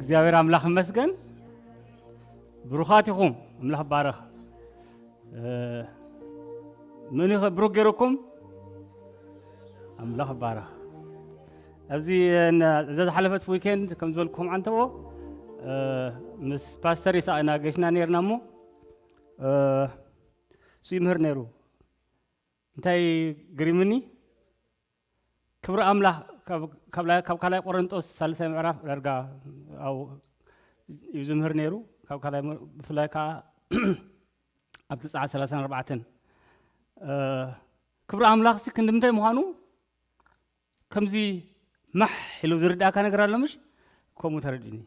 እግዚኣብሔር ኣምላኽ ይመስገን። ብሩኻት ኢኹም፣ ኣምላኽ ባረኽ። እ፣ ምን ይኸ-፣ ብሩክ ገይሩኩም፣ ኣምላኽ ባረኽ። ኣብዚ፣ እ፣ እዛ ዝሓለፈት ዊኬንድ ከም ዝበልኩም ዓንተቦ፣ እ፣ ምስ ፓስተር ይስሐቅ ኢና ገሽና ነርና እሞ፣ እ፣ እሱ ይምህር ነይሩ። እንታይ ግሪምኒ? ክብሪ ኣምላኽ ካብ፣ ካብ ላይ-፣ ካብ ካልኣይ ቆሮንጦስ ሳልሳይ ምዕራፍ ዳርጋ ኣብኡ እዩ ዝምህር ነይሩ። ካብ ካልኣይ ም-፣ ብፍላይ ከዓ ኣብቲ ጸዓት ሰላሳን ኣርባዕተን፣ እ፣ ክብሪ ኣምላኽሲ ክንዲ ምንታይ ምዃኑ ከምዚ ማሕ ኢሉ ዝርድኣካ ነገር ኣሎ ምሽ? ከምኡ ተረዲእኒ።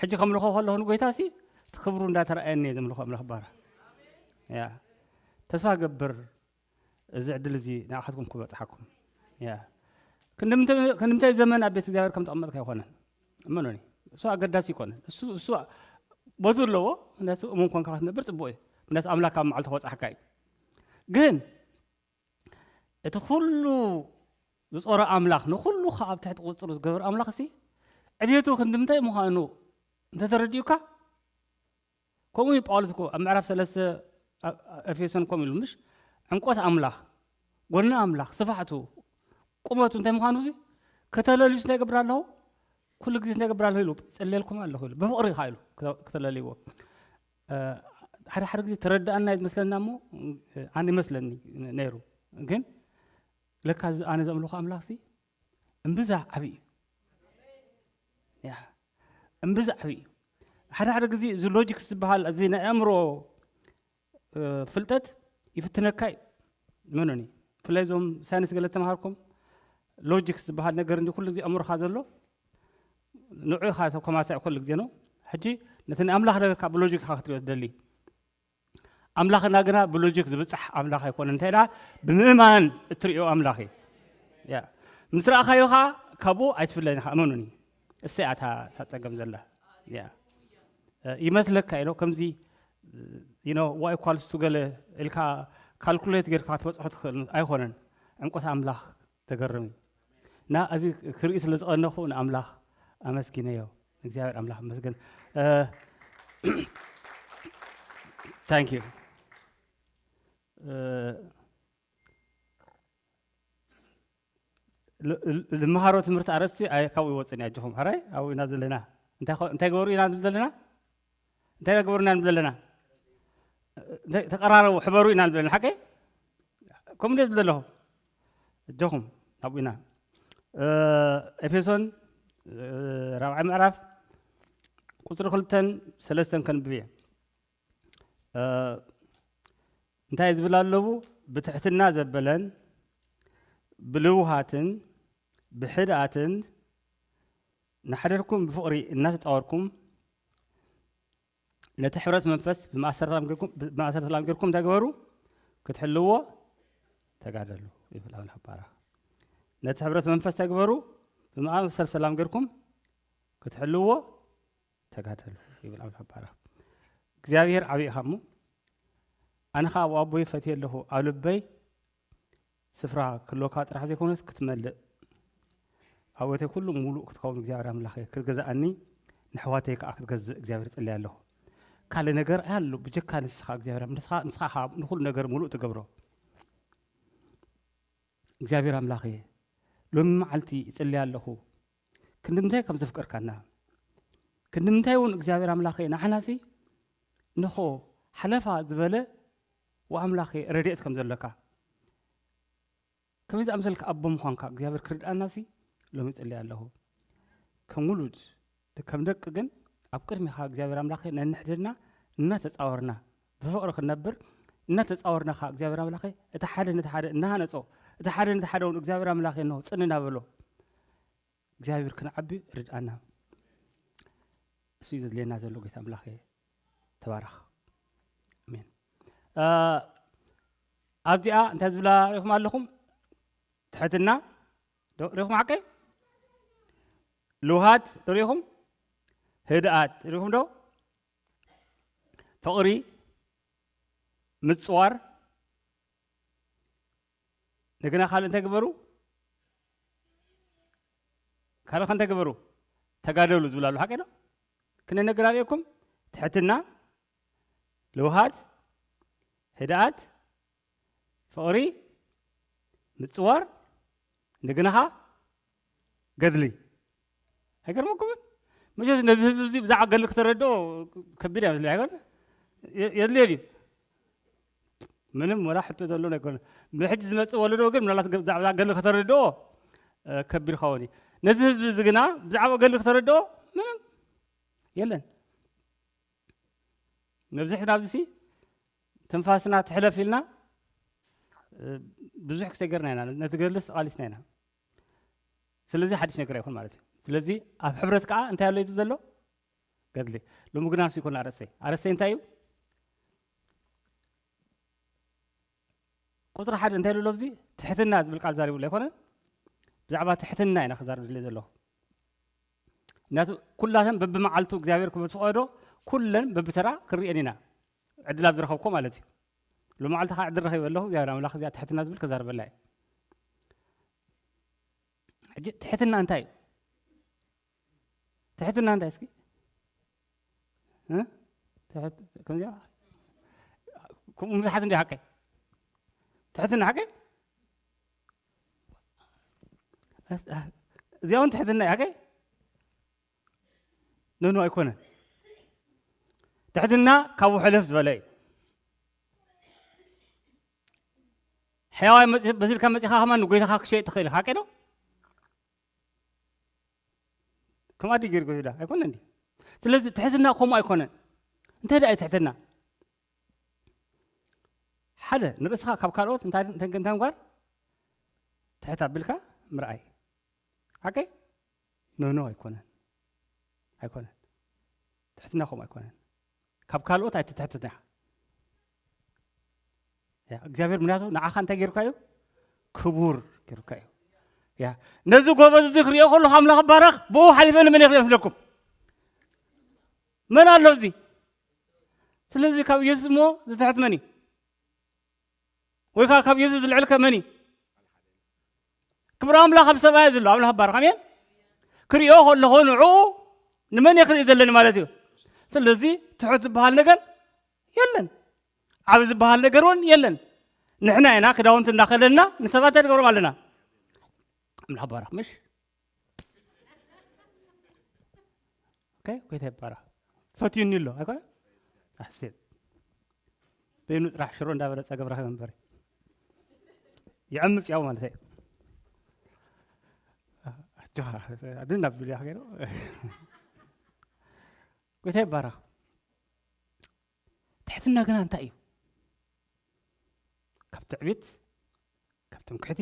ሕጂ ከምልኾ ከለኹ ንጎይታሲ እቲ ክብሩ እንዳተረኣየኒ እየ ዘምልኾ ኣምላኽ ባራ። ያ። ተስፋ ገብር እዚ ዕድል እዚ ንኣኻትኩም ክበጽሓኩም። ያ። ክንዲ ምንታይ፣ ክንዲ ምንታይ ዘመን ኣብ ቤት እግዚኣብሔር ከም ተቐመጥካ ኣይኮነን። እመኑኒ። እሱ ኣገዳሲ ኣይኮነን። እሱ፣ እሱ ቦቱ ኣለዎ። ምክንያቱ እሙን ኮንካ ክትነብር ጽቡቕ እዩ። ምክንያቱ ኣምላኽ ካብ መዓልቲ ክበጽሓካ እዩ። ግን እቲ ኩሉ ዝጾረ ኣምላኽ፣ ንኹሉ ከኣ ኣብ ትሕቲ ቁጽጽሩ ዝገበር ኣምላኽሲ፣ ዕብየቱ ክንዲ ምንታይ ምዃኑ እንተተረዲኡካ፣ ከምኡ እዩ ጳውሎስ እኮ ኣብ ምዕራፍ ሰለስተ ኣብ፣ ኣብ ኤፌሶን ከምኡ ኢሉ፣ ምሽ? ዕምቆት ኣምላኽ፣ ጎኒ ኣምላኽ፣ ስፋሕቱ፣ ቁመቱ እንታይ ምዃኑ እዚ ከተለልዩስ እንታይ ገብር ኣለኹ? ኩሉ ግዜ እንታይ ገብር ኣለኹ ኢሉ፣ ጸልየልኩም ኣለኹ ኢሉ፣ ብፍቕሪ ኢኻ ኢሉ ክተ-፣ ክተለልይዎ። እ፣ ሓደ ሓደ ግዜ ተረዳእና እዩ ዝመስለና እሞ፣ እ፣ ኣነ ይመስለኒ ነይሩ። ግን ለካ እዚ ኣነ ዘምልኾ ኣምላኽሲ እምብዛ ዓብዪ እዩ። ያ፣ እምብዛ ዓብዪ እዩ። ሓደ ሓደ ግዜ እዚ ሎጂክስ ዝበሃል፣ እዚ ናይ ኣእምሮ፣ እ፣ ፍልጠት ይፍትነካ እዩ። መኖኒ? ብፍላይ እዞም ሳይንስ ገለ ተምሃርኩም፣ ሎጂክስ ዝበሃል ነገር እንዲ ኩሉ ግዜ ኣእምሮኻ ዘሎ፣ ንዑ ኢኻ ተኮማሳዕ ኩሉ ግዜ ነው። ሕጂ ነቲ ናይ ኣምላኽ ነገር ካብ ብሎጂክ ኢኻ ክትሪኦ ትደሊ። ኣምላኽና ግና ብሎጂክ ዝብጻሕ ኣምላኽ ኣይኮነን። እንታይ ደኣ ብምእማን እትሪኦ ኣምላኽ እዩ። ያ። ምስ ረኣኻዮ ኸኣ ካብኡ ኣይትፍለን ኢኻ፣ እመኑኒ። እሰይ ኣታ፣ እታ ጸገም ዘላ። ያ። እ፣ ይመስለካ ኢሎ ከምዚ፣ you know, y equals to ገለ ኢልካ ካልኩሌት ጌርካ ክትበጽሖ ትኽእል ኣይኮነን። ዕምቆት ኣምላኽ ተገርም እዩ። እና እዚ ክርኢ ስለ ዝቐነኹ ንኣምላኽ ኣመስጊነዮ። እግዚኣብሔር ኣምላኽ ይመስገን። እ፣ ታንክ ዩ። እ፣ ል-፣ ል-፣ ልምሃሮ ትምህርቲ ኣርእስቲ ኣይ-፣ ካብኡ ይወፅን እዩ። ኣጆኹም፣ ሕራይ ኣብኡ ኢና ዘለና። እንታይ ኾ-፣ እንታይ ገበሩ ኢና ንብል ዘለና? እንታይ ገበሩ ኢና ንብል ዘለና? እንታይ፣ ተቐራረቡ፣ ሕበሩ ኢና ንብል ዘለና። ሓቀይ? ከምኡ እንደ ዝብል ዘለኹም። ኣጆኹም፣ ኣብኡ ኢና። እ፣ ኤፌሶን፣ እ፣ ራብዓይ ምዕራፍ ቁፅሪ ክልተን ሰለስተን ከንብብ እየ። እ፣ እንታይ ዝብል ኣለዉ? ብትሕትና ዘበለን ብልውሃትን ብሕድኣትን ንሓደርኩም ብፍቕሪ እናተጻወርኩም ነቲ ሕብረት መንፈስ ብማእሰር ሰላም ጌርኩም፣ ብማእሰር ሰላም ጌርኩም እንታይ ግበሩ? ክትሕልዎ ተጋደሉ ይብል ኣምላኽ ባራ። ነቲ ሕብረት መንፈስ እንታይ ግበሩ? ብማእሰር ሰላም ጌርኩም ክትሕልዎ ተጋደሉ ይብል ኣምላኽ ባራ። እግዚኣብሔር ዓብዪ ኢኻ እሞ፣ ኣነ ኸዓ ኣብ ኣቦይ ፈትየ ኣለኹ፣ ኣብ ልበይ ስፍራ ክህልወካ ጥራሕ ዘይኮነስ ክትመልእ፣ ኣብ ህይወተይ ኩሉ ሙሉእ ክትከውን እግዚኣብሔር ኣምላኸይ፣ ክትገዝኣኒ፣ ንኣሕዋተይ ከዓ ክትገዝእ እግዚኣብሔር እጽሊ ኣለኹ። ካልእ ነገር ኣሎ ብጀካ ንስኻ እግዚኣብሔር፣ ንስኻ፣ ንስኻ ኢኻ ንኹሉ ነገር ሙሉእ ትገብሮ። እግዚኣብሔር ኣምላኸይ፣ ሎሚ መዓልቲ እጽሊ ኣለኹ፣ ክንዲ ምንታይ ከም ዘፍቀርካና፣ ክንዲ ምንታይ እውን እግዚኣብሔር ኣምላኸይ ንዓናሲ እንሆ ሓለፋ ዝበለ ወኣምላኸ ረድኤት ከም ዘለካ፣ ከመይ ዝኣምሰልካ ኣቦ ምዃንካ እግዚኣብሔር ክርድኣናሲ ሎሚ እጽሊ ኣለኹ። ከም ውሉድ፣ ከም ደቂ ግን ኣብ ቅድሚኻ እግዚኣብሔር ኣምላኸ ነንሕድና እናተጻወርና፣ ብፍቕሪ ክንነብር እናተጻወርና ኸዓ እግዚኣብሔር ኣምላኸ እቲ ሓደ ነቲ ሓደ እናሃነጾ፣ እቲ ሓደ ነቲ ሓደ እውን እግዚኣብሔር ኣምላኸ እንሆ ጽን እናበሎ እግዚኣብሔር ክንዓቢ ርድኣና። እሱ እዩ ዘድልየና ዘሎ። ጌታ ኣምላኸ ተባረኽ። ኣሜን። እ፣ ኣብዚኣ እንታይ ዝብላ ሪኢኹም ኣለኹም? ትሕትና ዶ ሪኢኹም? ሓቀይ ልውሃት ዶ ሪኢኹም? ህድኣት ሪኢኹም ዶ? ፍቕሪ፣ ምጽዋር፣ እንደገና ካልእ እንታይ ግበሩ? ካልእ ከ እንታይ ግበሩ? ተጋደሉ ዝብል ኣሎ፣ ሓቀይ ዶ? ክነነገር ኣለኩም። ትሕትና፣ ልውሃት፣ ህድኣት፣ ፍቕሪ፣ ምጽዋር፣ ንግንኻ፣ ገድሊ። ኣይገርመኩምን? መቸስ ነዚ ህዝቢ እዚ ብዛዕባ ገድሊ ክተረድኦ ከቢድ እያ መስለኒ፣ ኣይኮነ? የ-፣ የድልዮ ድዩ? ምንም ወላ ሕቶ ዘሎ ኣይኮነ። ብሕጂ ዝመጽእ ወለዶ ግን ምናልባት ገ-፣ ብዛዕባ ገድሊ ከተረድኦ፣ እ፣ ከቢድ ክኸውን እዩ። ነዚ ህዝቢ እዚ ግና ብዛዕባ ገድሊ ከተረድኦ ምንም የለን። ነብዝሕ ናብዚ ሲ ትንፋስና ትሕለፍ ኢልና፣ እ፣ ብዙሕ ክሰገርና ኢና። ነቲ ገድልስ ተቓሊስና ኢና። ስለዚ ሓድሽ ነገር ኣይኮን ማለት እዩ። ስለዚ ኣብ ሕብረት ከዓ እንታይ ኣሎ እዩ ዘሎ? ገድሊ። ሎሚ ግና ንሱ ይኮን ኣርእስተይ። ኣርእስተይ እንታይ እዩ? ቁፅሪ ሓደ እንታይ ኢሉ ኣሎ ኣብዚ? ትሕትና ዝብል ቃል ዛሪቡ ኣሎ ኣይኮነን? ብዛዕባ ትሕትና ኢና ክዛረብ ዝደሊ ዘለኹ። ምክንያቱ ኩላተን በብመዓልቱ እግዚኣብሔር ክበዝፍቐዶ ኩለን በብተራ ክንሪኤን ኢና። ዕድል ኣብ ዝረኸብኮ ማለት እዩ። ሎመዓልቲ ከዓ ዕድል ረኺበ ኣለኹ፣ እግዚኣብሔር ኣምላኽ እዚኣ ትሕትና ዝብል ክዛረበላ እየ። ሕጂ ትሕትና እንታይ እዩ? ትሕትና እንታይ እስኪ? እ? ትሕት-፣ ከምዚኣ? ከምኡ ብዙሓት እንዲ ሓቀይ። ትሕትና ሓቀይ? እዚኣ እውን ትሕትና እያ ሓቀይ? ኖ፣ ኖ፣ ኣይኮነን። ትሕትና ካብኡ ሕልፍ ዝበለ እዩ። ሕያዋይ መጽ-፣ በዚ ኢልካ መጺኻ ከማን ንጎይታኻ ክሸይጥ ትኽእል ኢኻ፣ ሓቂ ዶ? ከም ኣዲ ገይሩ ይሁዳ ኣይኮነን ድዩ? ስለዚ ትሕትና ከምኡ ኣይኮነን። እንታይ ደኣ እዩ ትሕትና? ሓደ፣ ንርእስኻ ካብ ካልኦት እንታይ፣ እንታይ፣ እንታይ ምግባር? ትሕት ኣቢልካ ምርኣይ። ሓቂ? ኖ፣ ኖ፣ ኣይኮነን። ኣይኮነን። ትሕትና ከምኡ ኣይኮነን። ካብ ካልኦት ኣይትትሕትን ኢኻ። ያ፣ እግዚኣብሔር ምክንያቱ ንዓኻ እንታይ ገይሩካ እዩ? ክቡር ገይሩካ እዩ። ያ፣ ነዚ ጎበዝ እዚ ክሪኦ ከለኹ ኣምላኽ ባረኽ፣ ብኡ ሓሊፈ ንመን እየ ክሪኦ መስለኩም? መን ኣሎ እዚ? ስለዚ ካብ ኢየሱስ እሞ ዝትሕት መን እዩ? ወይ ከዓ ካብ ኢየሱስ ዝልዕል ከ መን እዩ? ክብሪ ኣምላኽ ኣብ ሰብኣይ ዘሎ ኣምላኽ ባርኽ። ኣሜን። ክሪኦ ከለኹ ንዕኡ ንመን እየ ክርኢ ዘለኒ ማለት እዩ። ስለዚ ትሑት ዝበሃል ነገር የለን። ዓቢ ዝበሃል ነገር እውን የለን። ንሕና ኢና ክዳውንቲ እናኸደንና ንሰባት እንታይ ንገብሮም ኣለና? ኣምላኽ ባርኽ፣ ምሽ? ኦኬ፣ ጎይታ ይባረኽ። ፈትዩኒ ኣሎ፣ ኣይኮነ? ኣሕሴት። በይኑ ጥራሕ ሽሮ እንዳበለጸ ገብረ መንበሪ። ይዕምጽ ያው ማለት እዩ። ኣጆኻ፣ ኣድን ናብ ቢልያ ከይዱ። ጎይታ ይባረኽ። ትሕትና ግና እንታይ እዩ? ካብ ትዕቢት፣ ካብ ትምክሕቲ፣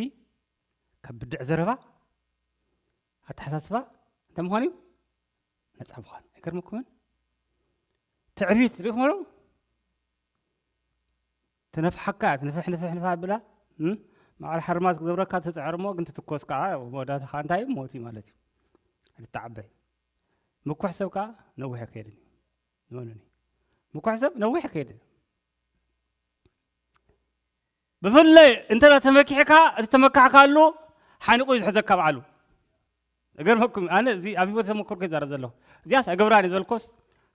ካብ ብድዕ ዘረባ፣ ኣተሓሳስባ እንታይ ምዃን እዩ? ነፃ ምዃን። ኣይገርመኩምን? ትዕቢት ርኢኹም ዶ? ትነፍሓካ፣ ትንፍሕ ንፍሕ ንፍሕ ኣብላ፣ እም? ማዕረ ሓርማዝ ክገብረካ ትፅዕር እሞ ግን ትትኮስ ከዓ መወዳእታ ከዓ እንታይ እዩ? ሞት እዩ ማለት እዩ። ኣይትተዓበይ። ምኩሕ ሰብ ከዓ ነዊሕ ኣይከይድን እዩ። እመኑኒ። ምኩሕ ሰብ ነዊሕ ኣይከይድን። ብፍላይ እንተ ተመኪሕካ፣ እቲ ተመካሕካሉ ሓኒቑ እዩ ዝሕዘካ ባዕሉ። እገርመኩም፣ ኣነ እዚ ኣብ ህይወት ተመክሮ ይዛረብ ዘለኹ። እዚኣስ ኣይገብራን እየ ዝበልኮስ፣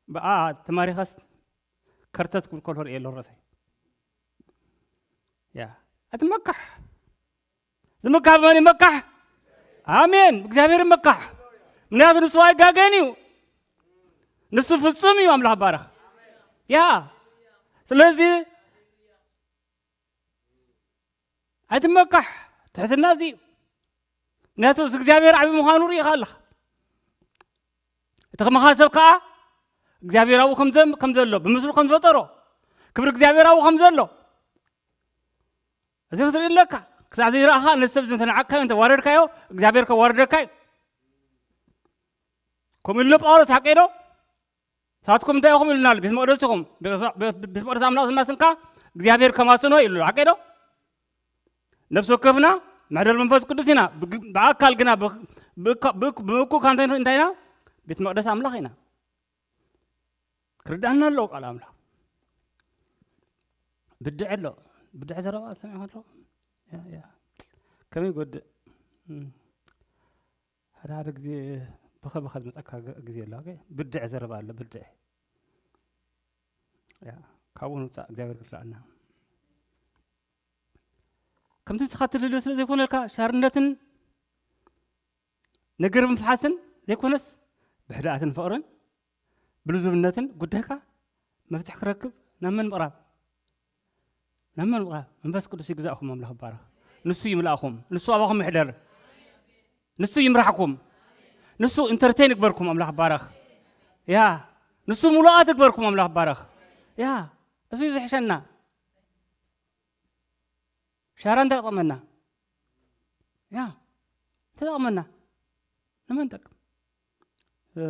ብኣ ተማሪኸስ ከርተት ክብል ከሎ ርእየ ኣለኹ ርእሰይ። ያ፣ ኣይትመካሕ። ዝምካሕ ብመን ይመካሕ? ኣሜን። ብእግዚኣብሔር ይመካሕ። ምክንያቱ ንሱ ኣይጋገን እዩ። ንሱ ፍጹም እዩ። ኣምላኽ ባረኽ። ያ። ስለዚ ኣይትመካሕ። ትሕትና እዚ እዩ። ምክንያቱ እዚ እግዚኣብሔር ዓቢ ምዃኑ ርኢኻ ኣለኻ። እቲ ከማኻ ሰብ ከኣ እግዚኣብሔር ኣብኡ ከም ዘም-፣ ከም ዘሎ፣ ብምስሉ ከም ዝፈጠሮ፣ ክብሪ እግዚኣብሔር ኣብኡ ከም ዘሎ፣ እዚ ክትርኢ ኣለካ። ክሳዕ ዘይረኣኻ ነቲ ሰብ እዚ እንተነዓቅካዮ፣ እንተዋረድካዮ፣ እግዚኣብሔር ከዋርደካ እዩ። ከምኡ ኢሉ ጳውሎስ፣ ሓቂ ዶ? ንሳትኩም እንታይ ኢኹም ኢሉና ኣሎ? ቤት መቕደስ ኢኹም። ቤት፣ ቤት፣ ቤት መቕደስ ኣምላኽ ዝማስንካ እግዚኣብሔር ከማስኖ ኢሉ ኣሎ። ሓቂ ዶ? ነፍሲ ወከፍና መሕደር መንፈስ ቅዱስ ኢና። ብግ-፣ ብኣካል ግና ብ-፣ ብእካ-፣ ብእኩ-፣ ብምእኩ ካብ እንታይ፣ እንታይ ኢና? ቤት መቕደስ ኣምላኽ ኢና። ክርዳእና ኣለዎ ቃል ኣምላኽ። ብድዐ ኣሎ። ብድዐ ዘረባ ሰሚዕካ ኣለኹ። ያ፣ ያ። ከመይ ይጎድእ? እም። ሓደ ሓደ ግዜ ብኸ ብኸ ዝመፀካ ግ- ግዜ ኣሎ። ኦኬ? ብድዕ ዘረባ ኣሎ፣ ብድዕ። ያ፣ ካብኡ ንውፃእ፣ እግዚኣብሔር ክርዳእና። ከምቲ ንስኻ ትደልዮ ስለ ዘይኮነልካ፣ ሻርነትን ነገር ምፍሓስን ዘይኮነስ፣ ብሕድኣትን ፍቕርን ብልዙብነትን ጉዳይካ መፍትሕ ክረክብ ናብ መን ምቕራብ? ናብ መን ምቕራብ? መንፈስ ቅዱስ ይግዛእኩም፣ ኣምላኽ ይባረኽ። ንሱ ይምላእኹም፣ ንሱ ኣባኹም ይሕደር፣ ንሱ ይምራሕኩም፣ ንሱ ኢንተርቴን ይግበርኩም፣ ኣምላኽ ይባረኽ። ያ፣ ንሱ ምሉኣት ይግበርኩም፣ ኣምላኽ ይባረኽ። ያ፣ እሱ እዩ ዝሕሸና። ሻራ እንታይ ይጠቕመና? ያ፣ እንታይ ይጠቕመና? ንመን ጠቅም? እ፣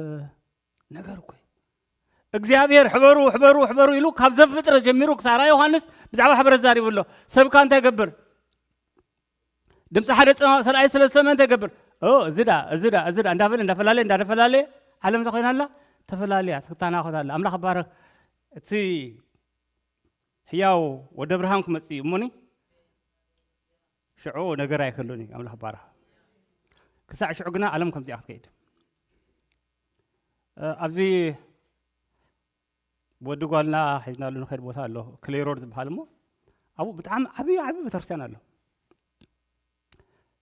ነገር እኮ እዩ። እግዚኣብሔር ሕበሩ፣ ሕበሩ፣ ሕበሩ ኢሉ ካብ ዘፍጥረት ጀሚሩ ክሳብ ራእይ ዮሃንስ ብዛዕባ ሕብረት ዛሪቡ ኣሎ። ሰብካ እንታይ ይገብር? ድምፂ ሓደ ፀማ-፣ ሰብኣይ ስለ ዝሰምዐ እንታይ ይገብር? ኦ፣ እዚ ዳ፣ እዚ ዳ፣ እዚ ዳ እንዳበለ እንዳፈላለየ፣ እንዳፈላለየ ዓለም እንታይ ኮይና ኣላ? ተፈላለያ፣ ትታናኸት ኣላ። ኣምላኽ ይባረክ። እቲ ህያው ወደ ብርሃን ክመጽእ እዩ እሞኒ ሽዑ ነገር ኣይክህሉን እዩ። ኣምላኽ ይባረኽ። ክሳዕ ሽዑ ግና ዓለም ከምዚኣ ክትከይድ። እ፣ ኣብዚ ወዲ ጓልና ሒዝናሉ ንኸይድ ቦታ ኣሎ፣ ክሌይ ሮድ ዝበሃል እሞ ኣብኡ ብጣዕሚ ዓብዪ ዓብዪ ቤተክርስትያን ኣሎ።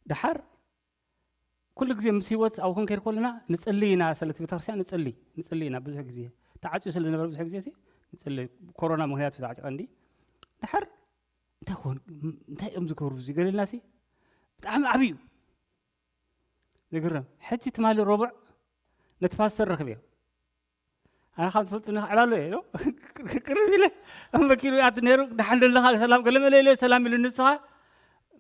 ደሓር ኩሉ ግዜ ምስ ህይወት ኣብኡ ክንከይድ ከለና ንጽሊ ኢና፣ ስለቲ ቤተክርስትያን ንጽሊ፣ ንጽሊ ኢና ብዙሕ ግዜ። ተዓጽዩ ስለ ዝነበረ ብዙሕ ግዜ ሲ ንጽሊ፣ ኮሮና ምኽንያት ተዓጽዩ ቀንዲ። ደሓር እንታይ ኮን፣ እንታይ እዮም ዝገብሩ እዚ ገለልና ሲ ብጣዕሚ ዓብዩ። ዝግርም። ሕጂ ትማሊ ረቡዕ ነቲ ፓስተር ረኽብዮ። ኣነ ካብ ትፈልጡኒ ክዕላሉ እየ ኢሉ ቅርብ ኢለ ኣብ መኪኑ ኣት ነይሩ፣ "ደሓን ደለኻ? ሰላም?" ገለ መለ ኢለ፣ "ሰላም" ኢሉ፣ "ንስኻ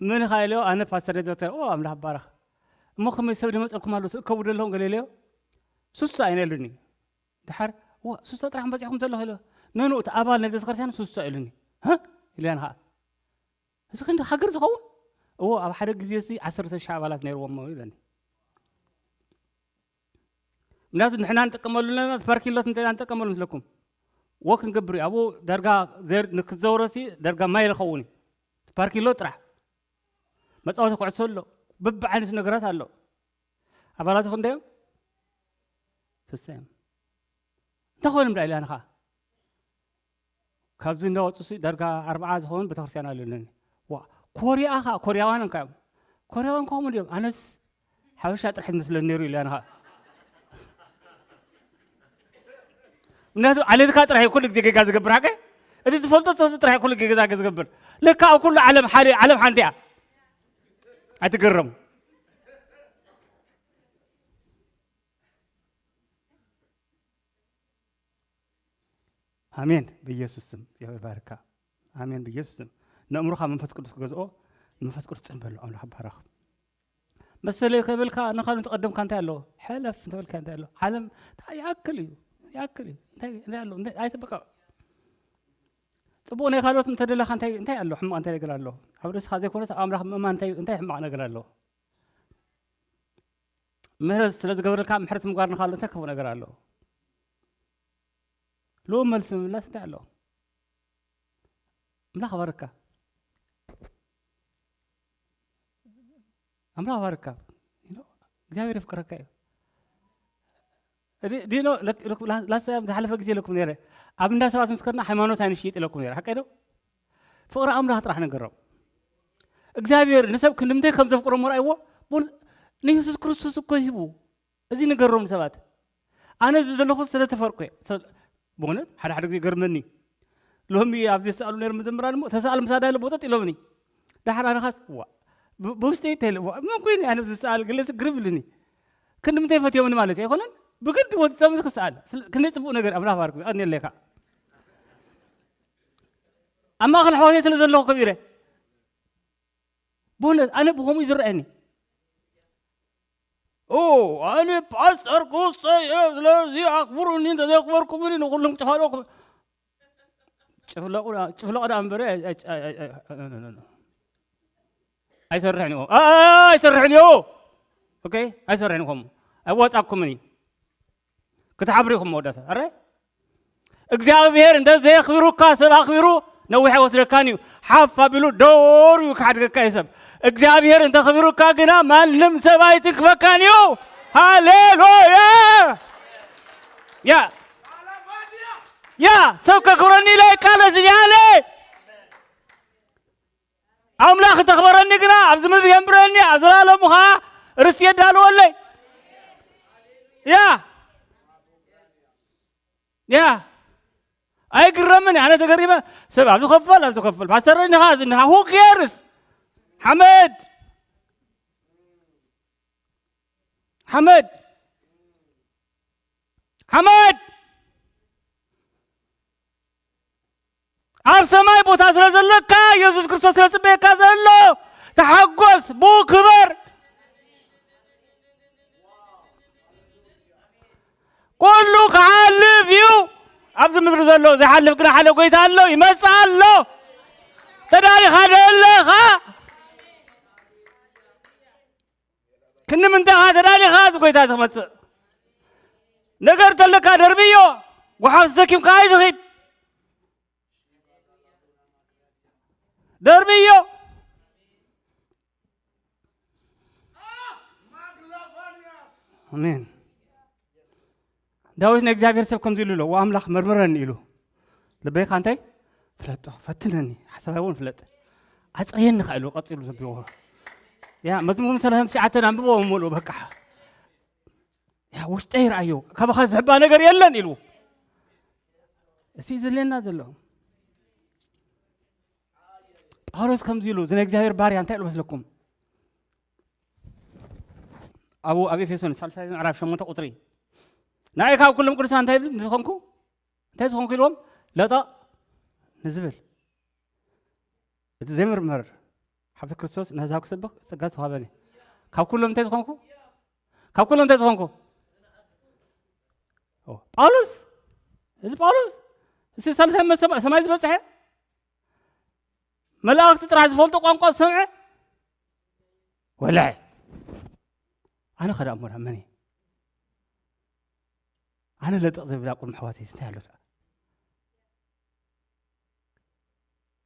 መን ኢኻ?" ኢለዮ፣ "ኣነ ፓስተር ነቲ ፓስተር።" "ኦ፣ ኣምላኽ ባረኽ። እሞ ከመይ ሰብ ድመጸልኩም ኣሎ? ትእከቡ ደለኹም?" ገለ ኢለዮ፣ "ሱሳ ኣይነ" ኢሉኒ። ደሓር፣ "ዋ፣ ሱሳ ጥራሕ በጺሕኩም ዘለኹ?" ኢለዮ፣ "ኖ፣ ኖ፣ እቲ ኣባል ናይ ቤተክርስትያን ሱሳ" ኢሉኒ። "ሃ?" ኢለያን ኸዓ፣ "እዚ ክንዲ ሃገር ዝኸውን?" "እዎ፣ ኣብ ሓደ ግዜ እዚ ዓሰርተ ሺሕ ኣባላት ነይርዎም" ኢለኒ። ምክንያቱ ንሕና ንጥቀመሉ ዘለና ፓርኪንግ ሎት እንተ ንጥቀመሉ ምስለኩም ወክ ክንገብር እዩ። ኣብኡ ዳርጋ ዘር-፣ ንክትዘውረሲ ዳርጋ ማይል ይኸውን እዩ። ፓርኪንግ ሎት ጥራሕ። መጻወቲ ኩዕሶ ኣሎ። በብዓይነቱ ነገራት ኣሎ። ኣባላት ክንደዮም? ስሳ እዮም። እንታይ ኮይኖም ደኣ ኢላኒ ኸዓ? ካብዚ እንዳወፁ ሲ ዳርጋ ኣርብዓ ዝኾኑ ቤተክርስትያን ኣለኒ። ዋ፣ ኮርያ ኸዓ፣ ኮርያዋን እንካ እዮም። ኮርያዋን ከምኡ ድዮም? ኣነስ ሓበሻ ጥራሕ ዝመስለኒ ነይሩ ኢሉ ኣነ ኸዓ። ምክንያቱ ዓሌትካ ጥራሕ እዩ ኩሉ ግዜ ጌጋ ዝገብር፣ ሓቀ? እቲ ትፈልጦ ሰብ ጥራሕ እዩ ኩሉ ግዜ ጌጋ ዝገብር። ለካ ኣብ ኩሉ ዓለም ሓደ፣ ዓለም ሓንቲ እያ። ኣይትገረሙ። ኣሜን። ብኢየሱስ ስም እግዚኣብሔር ባርካ። ኣሜን። ብኢየሱስ ስም ነእምሮኻ መንፈስ ቅዱስ ክገዝኦ፣ መንፈስ ቅዱስ ጽን በሎ። ኣምላኽ ባረኽ። መሰለይ ከበልካ ንኻል ተቐደምካ እንታይ ኣለዎ? ሕለፍ እንተበልካ እንታይ ኣለዎ? ዓለም እንታይ ይኣክል እዩ? ይኣክል እዩ። እንታይ፣ እንታይ ኣለዎ? እንታይ፣ ኣይተ-፣ በቃ ጽቡቕ ናይ ካልኦት እንተደለኻ እንታይ፣ እንታይ ኣሎ? ሕማቕ እንታይ ነገር ኣሎ? ኣብ ርእስኻ ዘይኮነስ ኣብ ኣምላኽ ምእማን እንታይ፣ እንታይ ሕማቕ ነገር ኣሎ? ምሕረት ስለ ዝገበረልካ ምሕረት ምግባር ንኻልእ እንታይ ክፉእ ነገር ኣለዎ? ልኡም መልሲ ምምላስ እንታይ ኣለዎ? ኣምላኽ ባርካ። ኣምላኽ ባርካ። You know፣ እግዚኣብሔር የፍቅረካ እዩ። ዲ-፣ ዲኖ ለክ-፣ ለክ-፣ ላ-፣ ላስት ታይም ዝሓለፈ ግዜ ኢለኩም ነይረ። ኣብ እንዳ ሰባት ምስ ከድና ሃይማኖት ኣይንሽይጥ ኢለኩም ነይረ። ሓቀይ ዶ? ፍቕሪ ኣምላኽ ጥራሕ ንገሮም። እግዚኣብሔር ንሰብ ክንድምንታይ ከም ዘፍቅሮ እሞ ረኣይዎ። ቡን-፣ ንየሱስ ክርስቶስ እኮ ሂቡ። እዚ ንገሮም ንሰባት። ኣነ እዚ ዘለኹ ስለ ተፈርኩ እየ። ሰ-፣ ብእውነት ሓደ ሓደ ግዜ ይገርመኒ። ሎሚ ኣብዚ ዝሰኣሉ ነይሮም መዘምራን እሞ፣ "ተሰኣል ምሳዳ" ኢለ ቦጠጥ ኢሎምኒ። ደሓር ኣነ ኻስ፣ ዋ፣ ብ-፣ ብውሽጠይ እንተ ኢለ፣ ዋ፣ መን ኮይኑ ኣነ ዝሰኣል? ገለ ግርም ኢሉኒ። ክንድምንታይ ፈትዮምኒ ማለት እዩ ኣይኮነን? ብግዲ ወዲ ሰብ ክሰኣል። ስለ-፣ ክንደይ ጽቡቕ ነገር፣ ኣምላኽ ባርኩ፣ ይቐንየለይ ከኣ። ኣብ ማእከል ኣሕዋተይ ስለ ዘለኹ ከቢረ። ብእውነት ኣነ ብኸምኡ እዩ ዝረኣየኒ። ኦ፣ ኣነ ፓስተር ክስተ እየ፣ ስለዚ ኣኽብሩኒ፣ እንተዘይኣኽበርኩምኒ ንኹሎም ክጨፋልቐኩም። ጭፍለቑ ዳ-፣ ጭፍለቑ ደኣ እምበር፣ ኣይ-፣ ኣይ-፣ ኣይ-፣ ኣይ-፣ ኖ፣ ኖ፣ ኖ፣ ኖ። ኣይሰርሕን እዩ። ኣ-፣ ኣ-፣ ኣይሰርሕን እዩ። ኦኬ፣ ኣይሰርሕን እዩ ከምኡ። ኣይዋጻኩምን እዩ። ክትሓፍሩ ኢኹም መወዳእታ። ኣረ እግዚኣብሔር እንተ ዘየኽብሩካ ሰብ ኣኽቢሩ ነዊሕ ኣይወስደካን እዩ። ሓፍ ኣቢሉ ዶር እዩ ክሓድገካ እዩ ሰብ። እግዚኣብሔር እንተ ኽቢሩካ ግና ማንም ሰብ ኣይትንክፈካን እዩ። ሃሌሉያ! ያ ያ ሰብ ከክብረኒ ኢለ ቃለስ እያለ ኣምላኽ እንተኽበረኒ ግና ኣብዚ ምድሪ የንብረኒ፣ ኣብ ዘላለሙ ኸዓ ርስቲ የዳልወለይ። ያ ያ ኣይግረምን፣ ኣነ ተገሪመ። ሰብ ኣብዚ ከፈል፣ ኣብዚ ከፈል፣ ፓስተር እንኻ፣ እዚ እንኻ፣ who cares? ሓመድ ሓመድ ሓመድ ኣብ ሰማይ ቦታ ስለ ዘለካ፣ ኢየሱስ ክርስቶስ ስለ ጽበየካ ዘሎ፣ ተሓጎስ፣ ብኡ ክበር። ኩሉ ክሓልፍ እዩ። ኣብዚ ምድሪ ዘሎ ዘይሓልፍ ግና ሓደ ጎይታ ኣሎ፣ ይመጽእ ኣሎ። ተዳሊኻ ደለኻ ክንምንታኻ ተዳሊኻ፣ እዚ ጎይታ ትመጽእ። ነገር ተለካ ደርብዮ፣ ጓሓፍ ተሰኪምካ ኣይትኺድ። ደርብዮ። ኣሜን። ዳዊት ንእግዚኣብሔር ሰብ ከምዚ ኢሉ ኣሎ፣ "ወኣምላኽ መርምረኒ" ኢሉ። ልበይካ እንታይ? ፍለጦ፣ ፈትነኒ፣ ሓሳባይ እውን ፍለጥ። ኣጽርየኒ ከ ኢሉ ቀጺሉ ዘንብቦ። ያ፣ መዝሙር ሰላሳ ትሽዓተ ኣንብቦ ሙሉእ በቃ። ያ፣ ውሽጠይ ይርኣዮ፣ ካባኻ ዝሕባ ነገር የለን ኢሉ። እሱ እዩ ዘድልየና ዘሎ። ጳውሎስ ከምዚ ኢሉ፣ እዚ ናይ እግዚኣብሔር ባርያ እንታይ ኢሉ መስለኩም? ኣብኡ ኣብ ኤፌሶን ሳልሳይ ምዕራፍ ሸሞንተ ቁጽሪ፣ "ንኣይ ካብ ኩሎም ቅዱሳን እንታይ ይብል? ንዝኾንኩ፣ እንታይ ዝኾንኩ?" ኢልዎም፣ "ለጠቕ ንዝብል፣ እቲ ዘይምርመር ሃብቲ ክርስቶስ ነህዛብ ክሰብኽ ጸጋ ዝተዋህበኒ። ካብ ኩሎም እንታይ ዝኾንኩ? ካብ ኩሎም እንታይ ዝኾንኩ?" ኦ፣ ጳውሎስ፣ እዚ ጳውሎስ፣ እዚ ሳልሳይ መሰማ-፣ ሰማይ ዝበጽሐ፣ መላእኽቲ ጥራሕ ዝፈልጦ ቋንቋ ዝሰምዐ፣ ወላሂ፣ ኣነ ኸ ደኣ እሞ ደኣ መን እየ? ኣነ ለጥቕ ዘብል ኣብ ቅድሚ ኣሕዋተይስ እንታይ ኣሎ ደኣ?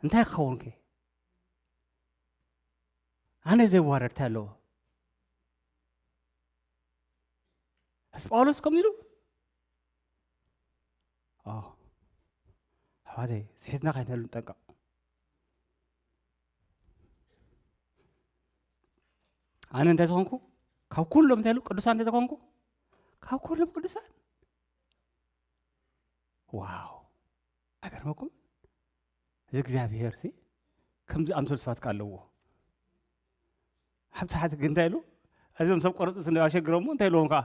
እንታይ ክኸውን ከ? ኣነ ዘይዋረድ እንታይ ኣለዎ? እዚ ጳውሎስ ከምኡ ኢሉ? ኦ፣ ኣሕዋተይ፣ ስሒትና ከይንህሉ ንጠንቀቕ። ኣነ እንታይ ዝኾንኩ? ካብ ኩሎም እንታይ ኢሉ? ቅዱሳን እንታይ ዝኾንኩ? ካብ ኩሎም ቅዱሳን። ዋው! ኣይገርመኩም? እዚ እግዚኣብሔር ሲ ከምዚ ኣምሰሉ ሰባት ከ ኣለዎ። ሓብቲ ሓቲ ግን እንታይ ኢሉ? እዞም ሰብ ቆረጡ ስንዲ ኣሸግሮሞ እንታይ ኢልዎም ከኣ?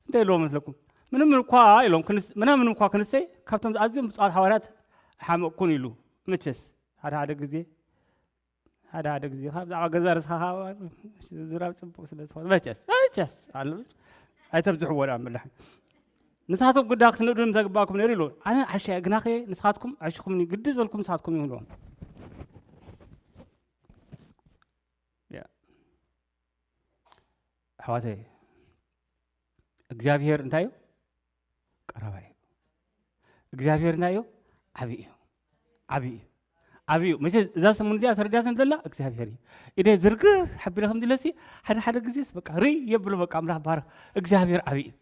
እንታይ ኢልዎም መስለኩም? ምንም እኳ ኢሎም ክንስ-፣ ምናምን እኳ ክንሰይ ካብቶም ኣዝዮም ብፁዓት ሃዋርያት ኣይሓመቕኩን ኢሉ። መቸስ ሓደ ሓደ ግዜ፣ ሓደ ሓደ ግዜ ካብ ብዛዕባ ገዛ ርእስኻ ከኣ ዝራብ ጽቡቕ ስለ ዝኾነ መቸስ፣ መቸስ ኣሉ ኣይተብዝሕዎ ደኣ ምላሕ። ንስኻትኩም ግዳ ክትንእዱ ምተግባእኩም ነይሩ ኢሉ። ኣነ ዓሻ እየ፣ ግናኸ ንስኻትኩም ዓሽኹምኒ፣ ግዲ ዝበልኩም ንስኻትኩም ኢኹም ኢልዎም። ያ። ኣሕዋተይ፣ እግዚኣብሄር እንታይ እዩ? ቀረባ እዩ። እግዚኣብሄር እንታይ እዩ? ዓብዪ እዩ። ዓብዪ እዩ። ዓብዪ እዩ። መቼ እዛ ሰሙን እዚኣ ተረዲኣትን ዘላ እግዚኣብሄር እዩ። ኢደ ዝርግፍ ሓቢረ ከምዚ ኢለሲ ሓደ ሓደ ግዜስ በቃ ርይ የብሎ በቃ ኣምላኽ ባረኽ። እግዚኣብሄር ዓብዪ እዩ።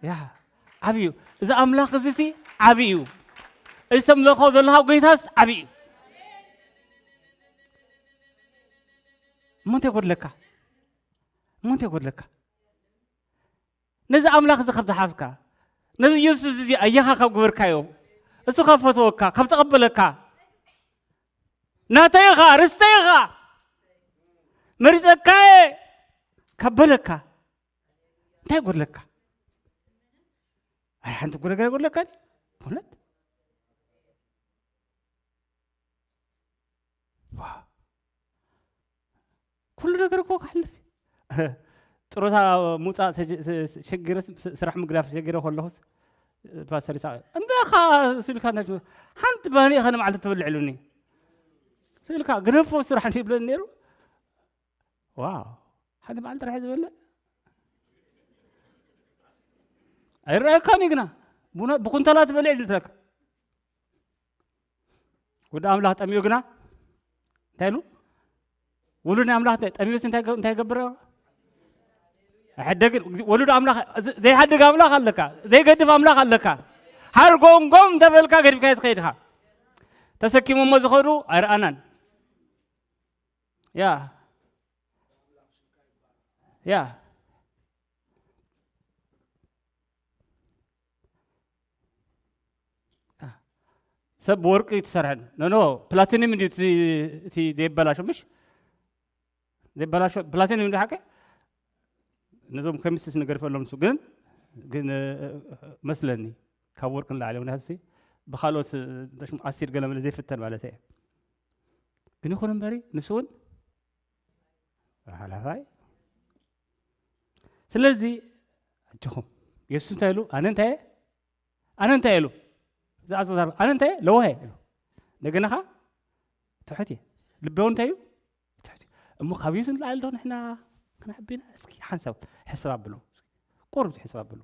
ያ፣ ዓብዪ እዩ። እዚ ኣምላኽ እዚ ሲ ዓብዪ እዩ። እዚ ተምለኾ ዘለኻ ጎይታስ ዓብዪ እዩ። እሞ እንታይ ጎድለካ? እሞ እንታይ ጎድለካ? ነዚ ኣምላኽ እዚ ካብ ዝሓዝካ፣ ነዚ ኢየሱስ እዚ ኣያኻ ካብ ግበርካዮ፣ እሱ ካብ ፈተወካ፣ ካብ ተቐበለካ፣ ናተይ ኢኻ፣ ርስተይ ኢኻ፣ መሪጸካየ ካብ በለካ፣ እንታይ ጎድለካ? ኣረ ሓንቲ እኮ ነገር ኣይጎድለካን እዩ። በእውነት ዋ። ኩሉ ነገር እኮ ክሓልፍ እዩ። ጥሮታ ምውፃእ ተጀ-፣ ተ-፣ ተሸጊረ ስ-፣ ስራሕ ምግዳፍ ተሸጊረ ከለኹስ ፓስተር ይስሐቅ፣ "እንዳኻ ስኢልካ እንዳሽ-፣ ሓንቲ ባኒ ኢኻ ንመዓልቲ ትበልዕ?" ኢሉኒ። "ስኢልካ ግደፎ ስራሕ" ይብለኒ ነይሩ። ዋው፣ ሓንቲ መዓልቲ ጥራሕ ዝበልዕ ኣይረኣየካን እዩ ግና፣ ቡና-፣ ብኩንታላት በልዕ እዩ ዝመስለካ። ወዲ ኣምላኽ ጠሚኡ ግና እንታይ ኢሉ? ውሉድ ናይ ኣምላኽ እንታይ ጠሚኡስ እንታይ ገ-፣ እንታይ ይገብር? ኣይሕደግን። ወሉድ ኣምላኽ፣ ዘይሓድግ ኣምላኽ ኣለካ፣ ዘይገድፍ ኣምላኽ ኣለካ። ሃርጎምጎም እንተበልካ ገዲፍካዮ ትኸይድ ኢኻ። ተሰኪሞሞ ዝኸዱ ኣይረኣናን። ያ፣ ያ። ሰብ ብወርቂ ይትሰርሐን። ኖ፣ ኖ፣ ፕላቲኒየም እንድዩ እቲ፣ እቲ ዘይበላሾ፣ ምሽ? ዘይበላሾ ፕላቲኒየም እንድዩ ሓቂ? ነዞም ኬሚስትስ ነገር ይፈልዮም ንሱ፣ ግን፣ ግን፣ እ፣ መስለኒ ካብ ወርቂ ንላዕሊ፣ ምክንያቱ ሲ ብኻልኦት፣ እ፣ ኣሲድ ገለ መለ ዘይፍተን ማለት እየ። ግን ይኹን እምበሪ ንሱ እውን ሓላፋይ። ስለዚ ኣጆኹም፣ የሱስ እንታይ ኢሉ? ኣነ እንታይ እየ? ኣነ እንታይ ኢሉ? ዝኣዘዘ ኣሎ። ኣነ እንታይ እየ? ለዋህ እየ ኢሉ። እንደገና ኸዓ ትሑት እየ። ልበ እውን እንታይ እዩ? ትሑት እዩ። እሞ ካብ የሱስ ንላዕሊ ዶ ንሕና ክነዕቢ ኢና? እስኪ ሓንሳብ ሕስብ ኣብሉ። ቁሩብ ሕስብ ኣብሉ።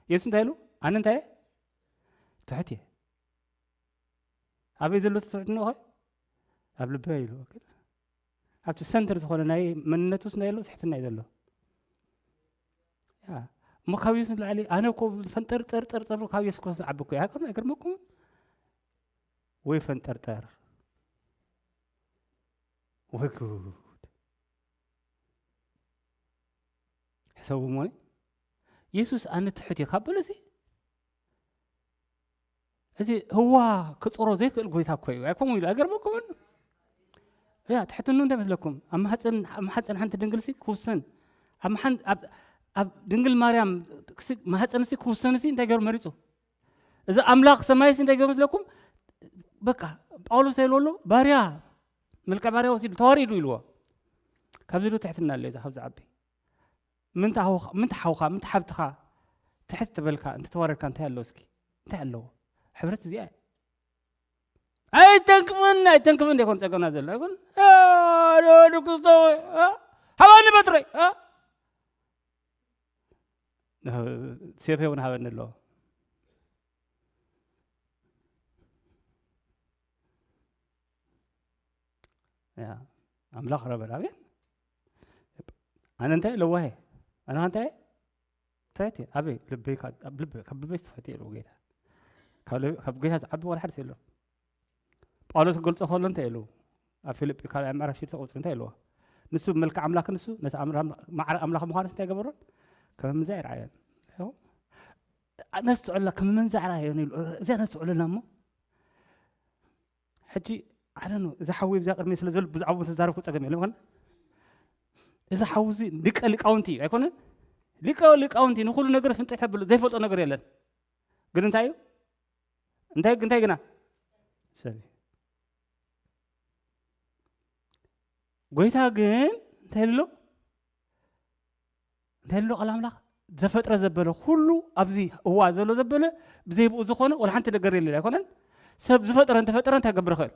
የሱስ እንታይ ኢሉ? ኣነ እንታይ እየ? ትሑት እየ። ኣበይ ዘሎ ትሑትነትኸ? ኣብ ልበይ ኢሉ። ኣብቲ ሰንተር ዝኾነ ናይ መንነቱስ እንታይ ኣሎ? ትሕትና እዩ ዘሎ። ያ። እሞ ካብ የሱስ ንላዕሊ ኣነ እኮ ፈንጠርጠርጠርጠር ካብ የሱስ ክርስቶስ ዝዓቢ እኮ እየ። ኣይኮነ፣ ኣይገርመኩምን? ወይ ፈንጠርጠር። ወይ ጉድ። ሕሰቡ እሞኒ። የሱስ ኣነ ትሑት እየ ካብ በለሲ፣ እዚ ህዋ ክጾሮ ዘይክእል ጎይታ እኮ እዩ። ኣይኮምን ኢሉ፣ ኣይገርመኩምን? ያ፣ ትሕትኑ እንታይ መስለኩም? ኣብ ማህፀን፣ ኣብ ማህፀን ሓንቲ ድንግልሲ ክውሰን፣ ኣብ ማሓን-፣ ኣብ፣ ኣብ ድንግል ማርያም ክሲ-፣ ማህፀንሲ ክውሰንሲ እንታይ ገይሩ መሪጹ? እዚ ኣምላኽ ሰማይሲ እንታይ ገይሩ መስለኩም? በቃ፣ ጳውሎስ እንታይ ኢልዎ ኣሎ? ባርያ፣ መልክዕ ባርያ ወሲዱ፣ ተዋሪዱ ኢልዎ። ካብዚ ዶ ትሕትና ኣሎ? እዚ ካብ ዝዓቢ። ምንታ ሓውኻ፣ ምንታ ሓውኻ፣ ምንታ ሓብትኻ ትሕት ትበልካ፣ እንተ ተዋረድካ እንታይ ኣለዎ እስኪ? እንታይ ኣለዎ? ሕብረት እዚኣ እያ። ኣይተንክፍን፣ ኣይተንክፍን ደይኮን ጸገምና ዘሎ። ኣይኮን? እ፣ ዶ፣ ዶ፣ ክርስቶ፣ እ? ሃባኒ በትረይ፣ እ? ሴፈይ እውን ሃበኒ ኣለዎ። ያ፣ ኣምላኽ ረበል፣ ኣሜን። ኣነ እንታይ ለዋህ እየ? ኣነ እንታይ ትሕት እየ? ኣበይ? ልበይ፣ ካብ፣ ኣብ ልበይ፣ ካብ ልበይ ትሕት እየ ኢሉ ጌታ። ካብ ልበይ፣ ካብ ጌታ ዝዓቢ ዋላ ሓደ የሎ። ጳውሎስ ክገልጾ ከሎ እንታይ ኢሉ? ኣብ ፊልጲ ካልኣይ ምዕራፍ ሽዱሽተ ቁጽሪ እንታይ ኢልዎ? ንሱ መልክዕ ኣምላኽ፣ ንሱ ነቲ ኣምራ-፣ ማዕረ ኣምላኽ ምዃኑስ እንታይ ገበሮን? ከም ምንዛ ይረኣዮን። ነስዕላ ከም ምንዛ ይረኣዮን ኢሉ። እዚኣ ነስዕለና እሞ። ሕጂ፣ ኣነ ነው፣ እዚ ሓዊ እዚኣ ቅድሚ ስለ ዘሎ ብዛዕባኡ ተዛረብኩ ጸገም የለን፣ ይኾን? እዚ ሓዊ እዚ ሊቀ ሊቃውንቲ እዩ፣ ኣይኮነን? ሊቀ ሊቃውንቲ፣ ንኹሉ ነገር ፍንጥሕ ተብሎ፣ ዘይፈልጦ ነገር የለን። ግን እንታይ እዩ? እንታይ፣ እንታይ ግና? ሰብ እዩ። ጎይታ ግን እንታይ ኢሉ ኣሎ? እንታይ ኢሉ ኣሎ ቃል ኣምላኽ? ዘፈጥረ ዘበለ ኩሉ፣ ኣብዚ እዋ ዘሎ ዘበለ፣ ብዘይ ብኡ ዝኾነ ወላ ሓንቲ ነገር የለን፣ ኣይኮነን? ሰብ ዝፈጥረ እንተፈጠረ እንታይ ክገብር ይኽእል?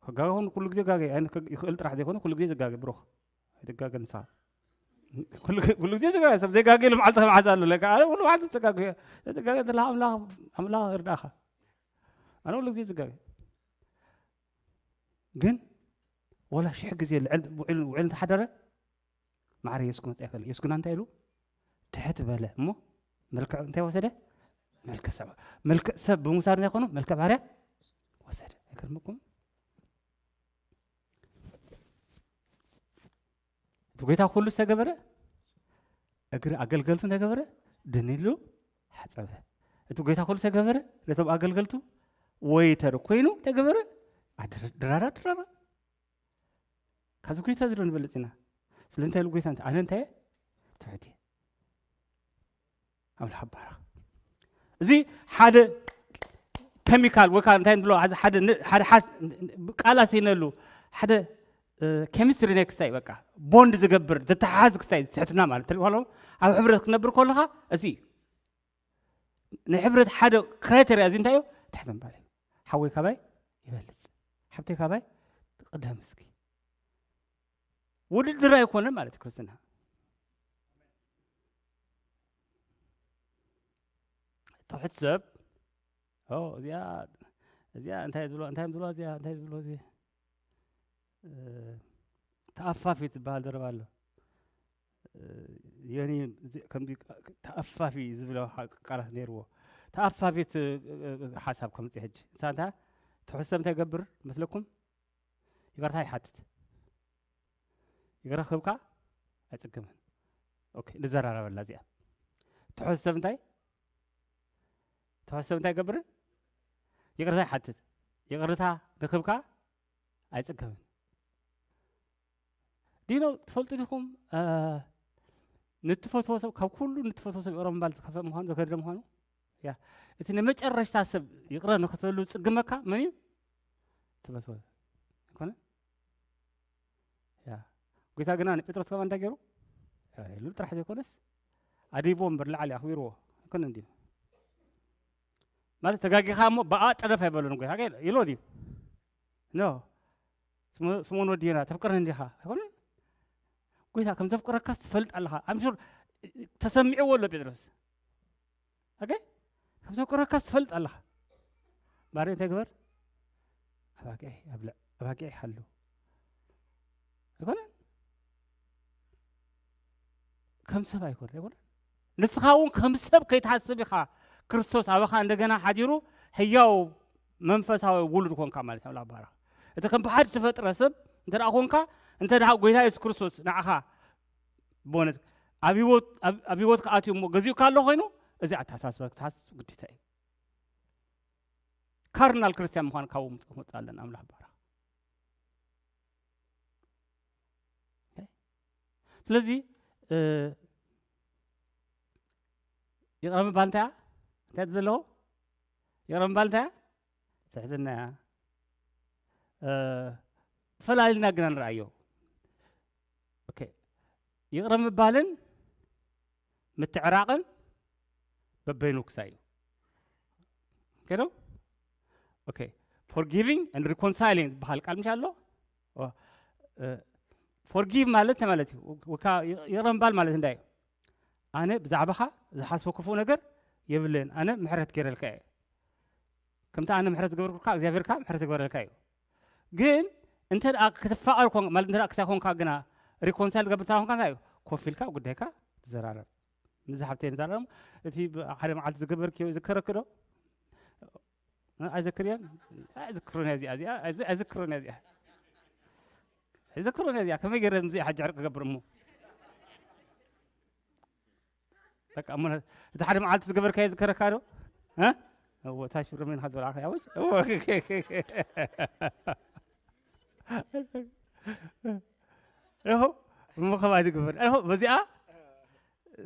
ክጋገ ኹን ኩሉ ግዜ ጋገ፣ ኣይነ-፣ ክግ-፣ ይኽእል ጥራሕ ዘይኮነ ኩሉ ግዜ ዝጋገ፣ ብሩኽ። ኣይትጋገ ንስኻ። ኩሉ ግ-፣ ኩሉ ግዜ ዝጋገ፣ ሰብ ዘይጋገ ኢሉ መዓልቲ መዓልቲ ኣሎ። ለካ ኣነ ኩሉ መዓልቲ ዝጋገ፣ ዝጋገ ዘለኻ ኣምላኽ፣ ኣምላኽ ይርዳእኻ። ኣነ ኩሉ ግዜ ዝጋገ። ግን ወላ ሽሕ ግዜ ልዕል ውዒሉ፣ ውዒሉ እንተሓደረ፣ ማዕረ የሱስ ክመጽእ ኣይክእልን። የሱስ ግና እንታይ ኢሉ? ትሕት በለ እሞ መልክዕ እንታይ ወሰደ? መልክዕ ሰብ። መልክዕ ሰብ ብምውሳድ እንታይ ኮኑ? መልክዕ ባርያ ወሰደ። ኣይገርመኩም? እቲ ጎይታ ኩሉ ዝተገበረ፣ እግሪ ኣገልገልቱ እንታይ ገበረ? ድን ኢሉ ሓጸበ። እቲ ጎይታ ኩሉ ዝተገበረ፣ ነቶም ኣገልገልቱ ወይተር ኮይኑ እንታይ ገበረ? ኣድረ-፣ ድራራ፣ ድራራ። ካብዚ ጎይታ እዚ ዶ ንበልጽ ኢና? ስለዚ እንታይ ኢሉ ጎይታ? ኣነ እንታይ እየ? ትሑት እየ። ኣምላኽ ይባረኽ። እዚ ሓደ ኬሚካል ወይ ከዓ እንታይ ንብሎ፣ ሓደ፣ ሓደ ን-፣ ሓደ ሓ-፣ ቃላት ይነሉ፣ ሓደ፣ እ፣ ኬሚስትሪ ናይ ክስታይ፣ በቃ፣ ቦንድ ዝገብር፣ ዘተሓሓዝ ክስታይ፣ ትሕትና ማለት ትሪእዎ ኣለኹም። ኣብ ሕብረት ክትነብር ከለኻ፣ እዚ እዩ። ናይ ሕብረት ሓደ ክራይቴርያ እዚ እንታይ እዩ? ትሕት ምባል እዩ። ሓወይ ካባይ ይበልጽ፣ ሓብተይ ካባይ ትቕደም እስኪ። ውድድር ኣይኮነን ማለት እዩ ክርስትና። ትሑት ሰብ፣ ኦ፣ እዚኣ፣ እዚኣ እንታይ ዝብሎ፣ እንታይ ዝብሎ፣ እዚኣ እንታይ ዝብሎ፣ እዚ፣ እ፣ ተኣፋፊ ትበሃል ዘረባ ኣሎ። ዮኒ ከምዚ ተኣፋፊ ዝብለ ቃላት ነይርዎ። ተኣፋፊት ሓሳብ ከምፅእ ሕጂ ንሳ እንታይ ትሕሰብ እንታይ ገብር መስለኩም? ይቅርታ ይሓትት። ይቅረ ክብካ ኣይፅግምን። ኦኬ፣ ንዘራረበላ እዚኣ። ትሕሰብ እንታይ ትሕሰብ እንታይ ገብርን? ይቅርታ ይሓትት። ይቅርታ ንክብካ ኣይፅግምን። ዲኖ ትፈልጡ ዲኹም? ንትፈትዎ ሰብ ካብ ኩሉ ንትፈትዎ ሰብ ይቅረ ምባል ዝከፈእ ምኳኑ ዘገድደ ምኳኑ። ያ እቲ ንመጨረሽታ ሰብ ይቅረ ንክትብሉ ዝፅግመካ መን እዩ? ትፈትዎ ኣይኮነ? ያ ጎይታ ግና ንጴጥሮስ ከማ እንታይ ገይሩ? ኢሉ ጥራሕ ዘይኮነስ ኣዲቦ እምበር ላዕሊ ኣኽቢርዎ ኣይኮነ እንዲ ማለት ተጋጊኻ እሞ ብኣ ጠደፍ ኣይበሉን ጎይታ ኢሎ ድዩ? ኖ ስሞን ወዲና ተፍቅረኒ እንዲኻ ኣይኮነ? ጎይታ ከም ዘፍቅረካስ ትፈልጥ ኣለኻ። ኣምሹር ተሰሚዕዎ ኣሎ ጴጥሮስ። ኦኬ ከም ዘፍቅረካስ ትፈልጥ ኣለኻ። ባሪ እንታይ ግበር? ኣባጊዐይ ኣብልዕ፣ ኣባጊዐይ ሓሉ። ኣይኮነን? ከም ሰብ ኣይኮነ ኣይኮነ? ንስኻ እውን ከም ሰብ ከይትሓስብ ኢኻ። ክርስቶስ ኣባኻ እንደገና ሓዲሩ ህያው መንፈሳዊ ውሉድ ኮንካ ማለት እዩ። ኣምላኽ ባረኻ። እቲ ከም ብሓድ ዝተፈጥረ ሰብ እንተ ደኣ ኮንካ፣ እንተ ደኣ ጎይታ የሱስ ክርስቶስ ንዓኻ ብእውነት ኣብ ህይወት ኣብ ኣብ ህይወትካ ኣትዩ እሞ ገዚኡካ ኣሎ ኮይኑ፣ እዚ ኣተሓሳስባ ክትሓስብ ግዴታ እዩ። ካርናል ክርስቲያን ምዃን ካብኡ ምጽ- ክመጽእ ኣለና። ኣምላኽ ባረኻ። ኦኬ? ስለዚ እ፣ ይቕረ ምባል እንታይ እያ? እንታይ እዩ ዘለዎ? ይቕረ ምባል እንታይ እያ? ትሕትና እያ። እ፣ ፈላሊና ግና ንረኣዮ። ኦኬ፣ ይቕረ ምባልን ምትዕራቕን በበይኑ ክሳይ እዩ። ከዶ ኦኬ፣ forgiving and reconciling ዝበሃል ቃል ምሽ ኣሎ። ፎርጊቭ ማለት እንታይ ማለት እዩ? ወካ ይቕረ ምባል ማለት እንታይ እዩ? ኣነ ብዛዕባኻ ዝሓስቦ ክፉእ ነገር የብለይን፣ ኣነ ምሕረት ገይረልካ እየ። ከምቲ ኣነ ምሕረት ዝገበርኩልካ እግዚኣብሔር ከዓ ምሕረት ይግበረልካ እዩ። ግን እንተ ደኣ ክትፋቐር ኮን ማለት እንተ ደኣ ክሳይ ኮንካ ግና ሪኮንሳይል ትገብር እንተ ኮንካ እንታይ እዩ? ኮፍ ኢልካ ጉዳይካ ትዘራረብ። ምዚ ሓብተይ ንዛረብ እቲ ብ- ሓደ መዓልቲ ዝገበርክዮ ይዝከረኪ ዶ? እ፣ ኣይዘክርዮን? ኣይዝክሮን እያ እዚኣ፣ እዚኣ ኣይዝ- ኣይዝክሮን እያ እዚኣ። ኣይዝክሮን እያ እዚኣ። ከመይ ገይረ ምዚ ሓጂ ዕርቂ ክገብር እሞ? በቃ እሞ እቲ ሓደ መዓልቲ ዝገበርካዮ ዝከረካ ዶ? እ? እዎ፣ እታ ሽሮ ምን ሃዶ ራኻ ያውጭ? እዎ። እሆ፣ እሞ ከማይ ዝግበር። እሆ፣ በዚኣ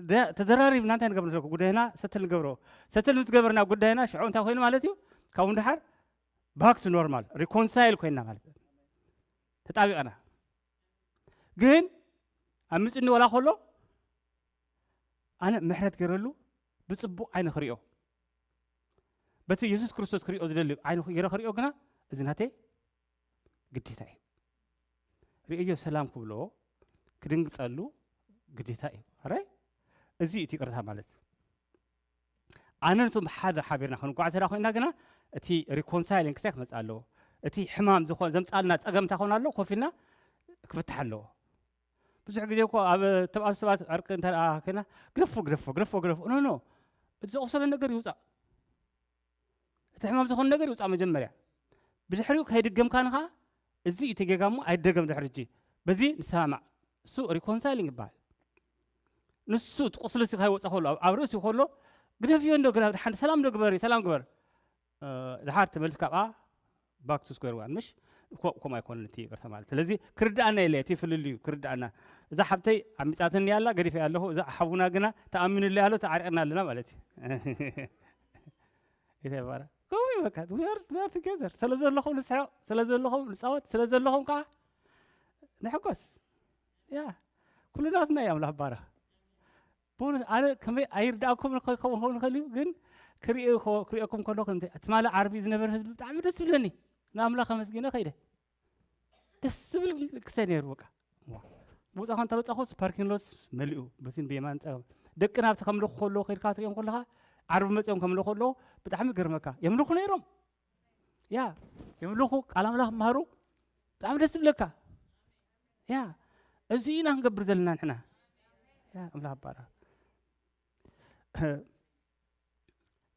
ደ- ተደራሪብና እንታይ ንገብር ዘለኩ? ጉዳይና ሰትል ንገብሮ። ሰትል ምስ ገበርና ጉዳይና ሽዑ እንታይ ኮይኑ ማለት እዩ? ካብኡ ንድሓር ባክ ቱ ኖርማል፣ ሪኮንሳይል ኮይና ማለት እዩ። ተጣቢቕና። ግን ኣብ ምጽኒ ወላ ከሎ ኣነ ምሕረት ገይረሉ ብጽቡቕ ዓይነ ክሪኦ፣ በቲ የሱስ ክርስቶስ ክሪኦ ዝደሊ ዓይነ ገይረ ክሪኦ ግና እዚ ናተይ ግዴታ እዩ። ርእዮ ሰላም ክብሎ ክድንግጸሉ ግዴታ እዩ። ኣራይ እዚ እቲ ይቅርታ ማለት ኣነ ንሱም ሓደ ሓቢርና ክንጓዓዝ ተዳ ኮይና ግና እቲ ሪኮንሳይሊንግ ክታይ ክመጽእ ኣለዎ። እቲ ሕማም ዝኾን ዘምጻልና ጸገም እንታይ ኮን ኣለዎ ኮፊልና ክፍታሕ ኣለዎ። ብዙሕ ግዜ እኮ ኣብ ተባኣሱ ሰባት ዕርቂ እንተ ደኣ ኮይና ግደፎ ግደፎ ግደፎ ግደፎ ኖ ኖ እቲ ዘቑሰለ ነገር ይውጻእ። እቲ ሕማም ዝኾነ ነገር ይውጻእ መጀመርያ። ብድሕሪኡ ከይድገምካ ንኻ እዚ እቲ ጌጋ እሞ ኣይደገም ድሕሪ እጂ በዚ ንሰማማዕ። እሱ ሪኮንሳይሊንግ ይበሃል። ንሱ እቲ ቁስሊ ሲ ከይወፀ ከሎ ኣብ- ኣብ ርእሲ ከሎ ግደፍዮ እንዶ ግዳ ሓንቲ ሰላም ዶ ግበር ሰላም ግበር። እ፣ ድሓር ተመልስ ካብኣ ባክ ቱ ስኩዌር ዋን ምሽ ኮ- ከምኡ ኣይኮነን እቲ ይቅርታ ማለት ስለዚ ክርድኣና የለ እቲ ፍልልዩ ክርድኣና እዛ ሓብተይ ዓሚፃትኒ ኣላ ገዲፈ ኣለኹ እዛ ሓቡና ግና ተኣሚኑለ ኣሎ ተዓሪቅና ኣለና ማለት እዩ። ይተባረ ከምኡ እዩ በቃ we are we are together ስለ ዘለኹም ንስሐቅ ስለ ዘለኹም ንፃወት ስለ ዘለኹም ከዓ ንሕጎስ ያ ኩሉ ናትና እዩ ኣምላኽ ባረኽ። ብእውነት ኣነ ከመይ ኣይርዳእኩም ክኸውን ክእል እዩ ግን ክርእየኩም ከለኹ ትማሊ ዓርቢ ዝነበረ ህዝቢ ብጣዕሚ ደስ ዝብለኒ ንኣምላኽ ኣመስጊነ ከይደ ደስ ዝብል ክሰ ነይሩ በቃ ምውፃ ከ እንተበፃኹስ ፓርኪንግ ሎት መሊኡ በቲን ብየማን ፀ ደቅና ኣብቲ ከምልኹ ከለዉ ከድካ ትሪኦም ከለኻ ዓርቢ መፂኦም ከምልኹ ከለዉ ብጣዕሚ ገርመካ የምልኹ ነይሮም ያ የምልኹ ቃል ኣምላኽ መሃሩ ብጣዕሚ ደስ ዝብለካ ያ እዚ ኢና ክንገብር ዘለና ንሕና። ያ ኣምላኽ ባራ።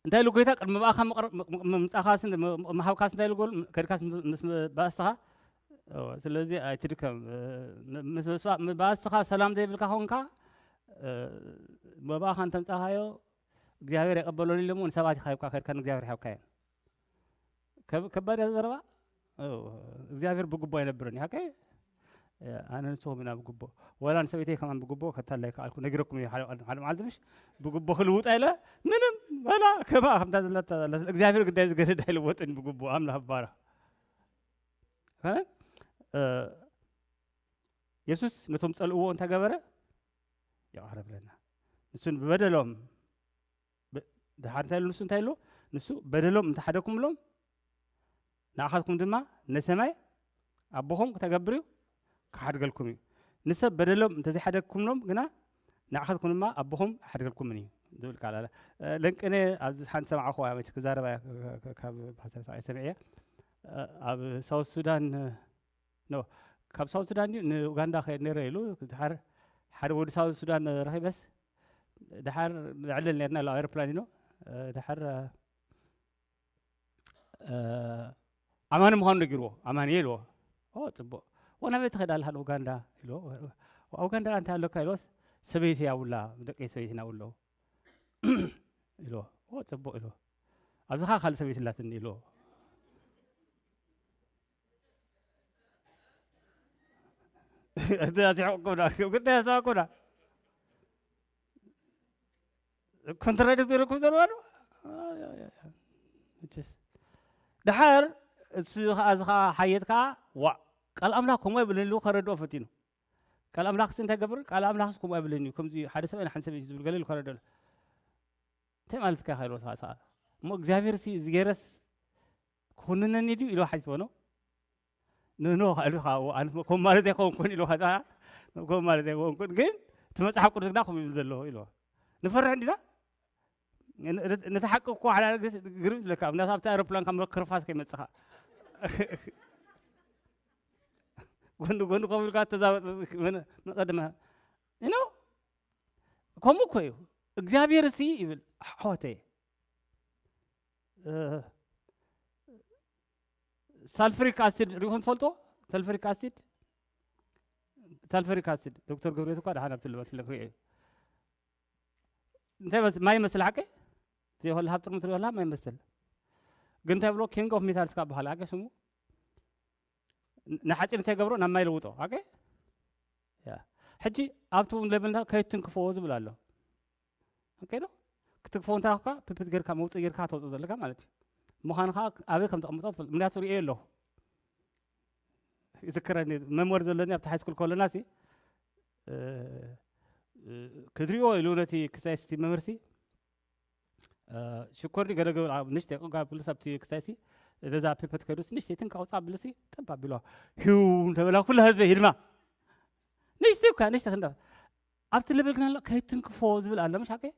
እንታይ ኢሉ ጎይታ? ቅድሚ ምብኣኻ ምቕር-፣ ም-፣ ም-፣ ምምጻእካስ እንተ-፣ ም-፣ ም-፣ ምሃብካስ እንታይ ኢሉ ጎል? ከድካስ ምስ፣ ምስ ባእስትኻ? እወ፣ ስለዚ ኣይትድከም። እ፣ ም-፣ ምስ፣ ምስ፣ ምስ ባእስትኻ ሰላም ዘይብልካ ኾንካ፣ እ፣ መባእኻ እንተምጻኻዮ እግዚኣብሔር የቀበለሉ ኢሎሞ ንሰባት ይሃብካ፣ ከድካ ንእግዚኣብሔር ይሃብካዮ። ከብ-፣ ከባድ እያ ዘረባ። እው፣ እግዚኣብሔር ብግቦ ኣይነብርን እዩ። ሓቀይ? እ፣ ኣነ ንስኹም ኢና ብግቦ። ወላ ንሰበይተይ ከማን ብግቦ ከታላይ ከኣልኩ ነጊረኩም እየ። ሓደ፣ ሓደ መዓልቲ ምሽ ብግቦ ክልውጣ ኢለ ምንም ወላ ከማ ከምታ ዘለታ ዘላ። ስለ እግዚኣብሔር ግዳይ ዝገድድ ኣይልወጥን ብግቦ። ኣምላኽ ባራ። እ? እ፣ የሱስ ነቶም ጸልእዎ እንታይ ገበረ? ይቕረ ብለና። ንሱ ብበደሎም ብ-፣ ድሓር እንታይ ኢሉ ንሱ? እንታይ ኢሉ ንሱ? በደሎም እንተሓደግኩምሎም ንኣኻትኩም ድማ ንሰማይ ኣቦኹም ክተገብር እዩ፣ ክሓድገልኩም እዩ። ንሰብ በደሎም እንተዘይሓደግኩምሎም ግና ንኣኻትኩም ድማ ኣቦኹም ኣይሓድገልኩምን እዩ ዝብል ቃል ኣለ። እ፣ ለንቅነ ኣብዚ ሓንቲ ሰማዕኹዋ፣ መች ክዛረባ እያ፣ ክ-፣ ክ-፣ ካብ ፓስተር ሰብኣይ ሰሚዐ እየ። እ፣ ኣብ ሳውት ሱዳን፣ ኖ፣ ካብ ሳውት ሱዳን ድዩ ንኡጋንዳ ከይድ ነይረ ኢሉ፣ ድሓር ሓደ ወዲ ሳውት ሱዳን ረኺበስ፣ ድሓር ንዕለል ነርና ኢሉ፣ ኣውሮፕላን ኢሉ፣ እ፣ ድሓር፣ እ፣ ኣማኒ ምዃኑ ነጊርዎ፣ ኣማኒ ኢልዎ። ኦ፣ ጽቡቕ። ወ፣ ናበይ ትኸይድ ኣለኻ? ንኡጋንዳ ኢልዎ። ኡጋንዳ እንታይ ኣለካ ኢልዎስ፣ ሰበይቲ ያውላ፣ ደቂ ሰበይቲ ናውሎ ኢልዎ። ኦ፣ ጽቡቕ ኢልዎ። ኣብዚ ኸኣ ካልእ ሰበይቲ ኣላትኒ ኢልዎ። እቲ ኣትሕቁና፣ ግዳ ያሳቁና። ኮንትራዲክት ይረክብ ዘሎ ኣሎ። ኣይ፣ ኣይ፣ ኣይ። መቸስ። ድሓር እሱ ኸኣ፣ እዚ ኸኣ ሓየት ከኣ፣ ዋእ፣ ቃል ኣምላኽ ከምኡ ኣይብልን ኢሉ ከረድኦ ፈቲኑ። ቃል ኣምላኽስ እንታይ ገብር? ቃል ኣምላኽስ ከምኡ ኣይብልን እዩ። ከምዚ ሓደ ሰብኣይ ንሓንቲ ሰበይቲ ዝብል ገለ ኢሉ ከረድኦ። እንታይ ማለትካ ኢኻ ኢልዎ፣ ሰ-፣ ሰ-፣ እሞ እግዚኣብሔር ሲ እዚ ገይረስ ክኹንነኒ ድዩ ኢልዎ ሓቲትዎ ነው? ኖ፣ ኖ፣ ኢሉ ኸዓ፣ ኣነ ከምኡ ማለት ኣይኮንኩን ኢልዎ ኸዓ፣ ከምኡ ማለት ኣይኮንኩን፣ ግን እቲ መጽሓፍ ቅዱስ ግና ከምኡ ይብል ዘሎ ኢልዎ። ንፈርሕ እንዲና? ን-፣ ን-፣ ነቲ ሓቂ እኮ ሓደ ግዜ ግርም ይብለካ፣ ምክንያቱ ኣብቲ ኣውሮፕላን ካብ ምክርፋስ ከይመጽኻ። ጎኒ ጎኒ ኮፍ ኢልካ ተዛበጥ መን-፣ መቀድመ። You know? ከምኡ እኮ እዩ። እግዚኣብሔር እሲ ይብል፣ ኣሕዋተየ፣ እ፣ ሳልፍሪክ ኣሲድ ሪኢኹም ትፈልጡ? ሳልፍሪክ ኣሲድ፣ ሳልፈሪክ ኣሲድ፣ ዶክተር ገብሬት እኳ ደሓን ኣብቲ ልበት ልክ ሪኦ እዩ። እንታይ መስ-፣ ማይ ይመስል ሓቂ? ትሪኦ ከለኻ፣ ኣብ ጥርሙዝ ትሪኦ ከለኻ ማይ ይመስል። ግን እንታይ ብሎ? ኪንግ ኦፍ ሜታልስ ካብ በሃል ሓቂ ስሙ። ን-፣ ንሓፂን እንታይ ገብሮ? ናብ ማይ ለውጦ ሓቂ? ያ። ሕጂ ኣብቲ እውን ለብልና ከይትንክፎ ዝብል ኣሎ። ኦኬ ዶ? ክትንክፎ እንተረኽካ፣ ፒፕት ጌርካ፣ መውፅኢ ጌርካ ተውፅኦ ዘለካ ማለት እዩ። ምዃኑ ከዓ ኣበይ ከም ተቐምጦ ትፈልጥ። ምክንያቱ ሪኦ ኣለኹ። ይዝክረኒ፣ መሞሪ ዘለኒ ኣብቲ ሃይ ስኩል ከለና ሲ፣ እ፣ እ፣ ክትሪኦ ኢሉ ነቲ ክሳይስ እቲ መምህር ሲ፣ እ፣ ሽኮር ድዩ ገለ ገለ ኣብ ንእሽተይ ቅጋ ብሉስ ኣብቲ ክሳይሲ ነዛ ፒፐት ከይዱስ ንእሽተይ ትንካ ኣውፃ ብሉሲ ጠብ ኣቢሎ ሂው እንተበላ ኩላ ህዝበ ሂድማ። ንእሽተይ እኳ፣ ንእሽተይ ክንዳ ኣብቲ ልብል ግን ኣሎ፣ ከይትንክፎ ዝብል ኣሎ፣ ምሽ ሓቀይ?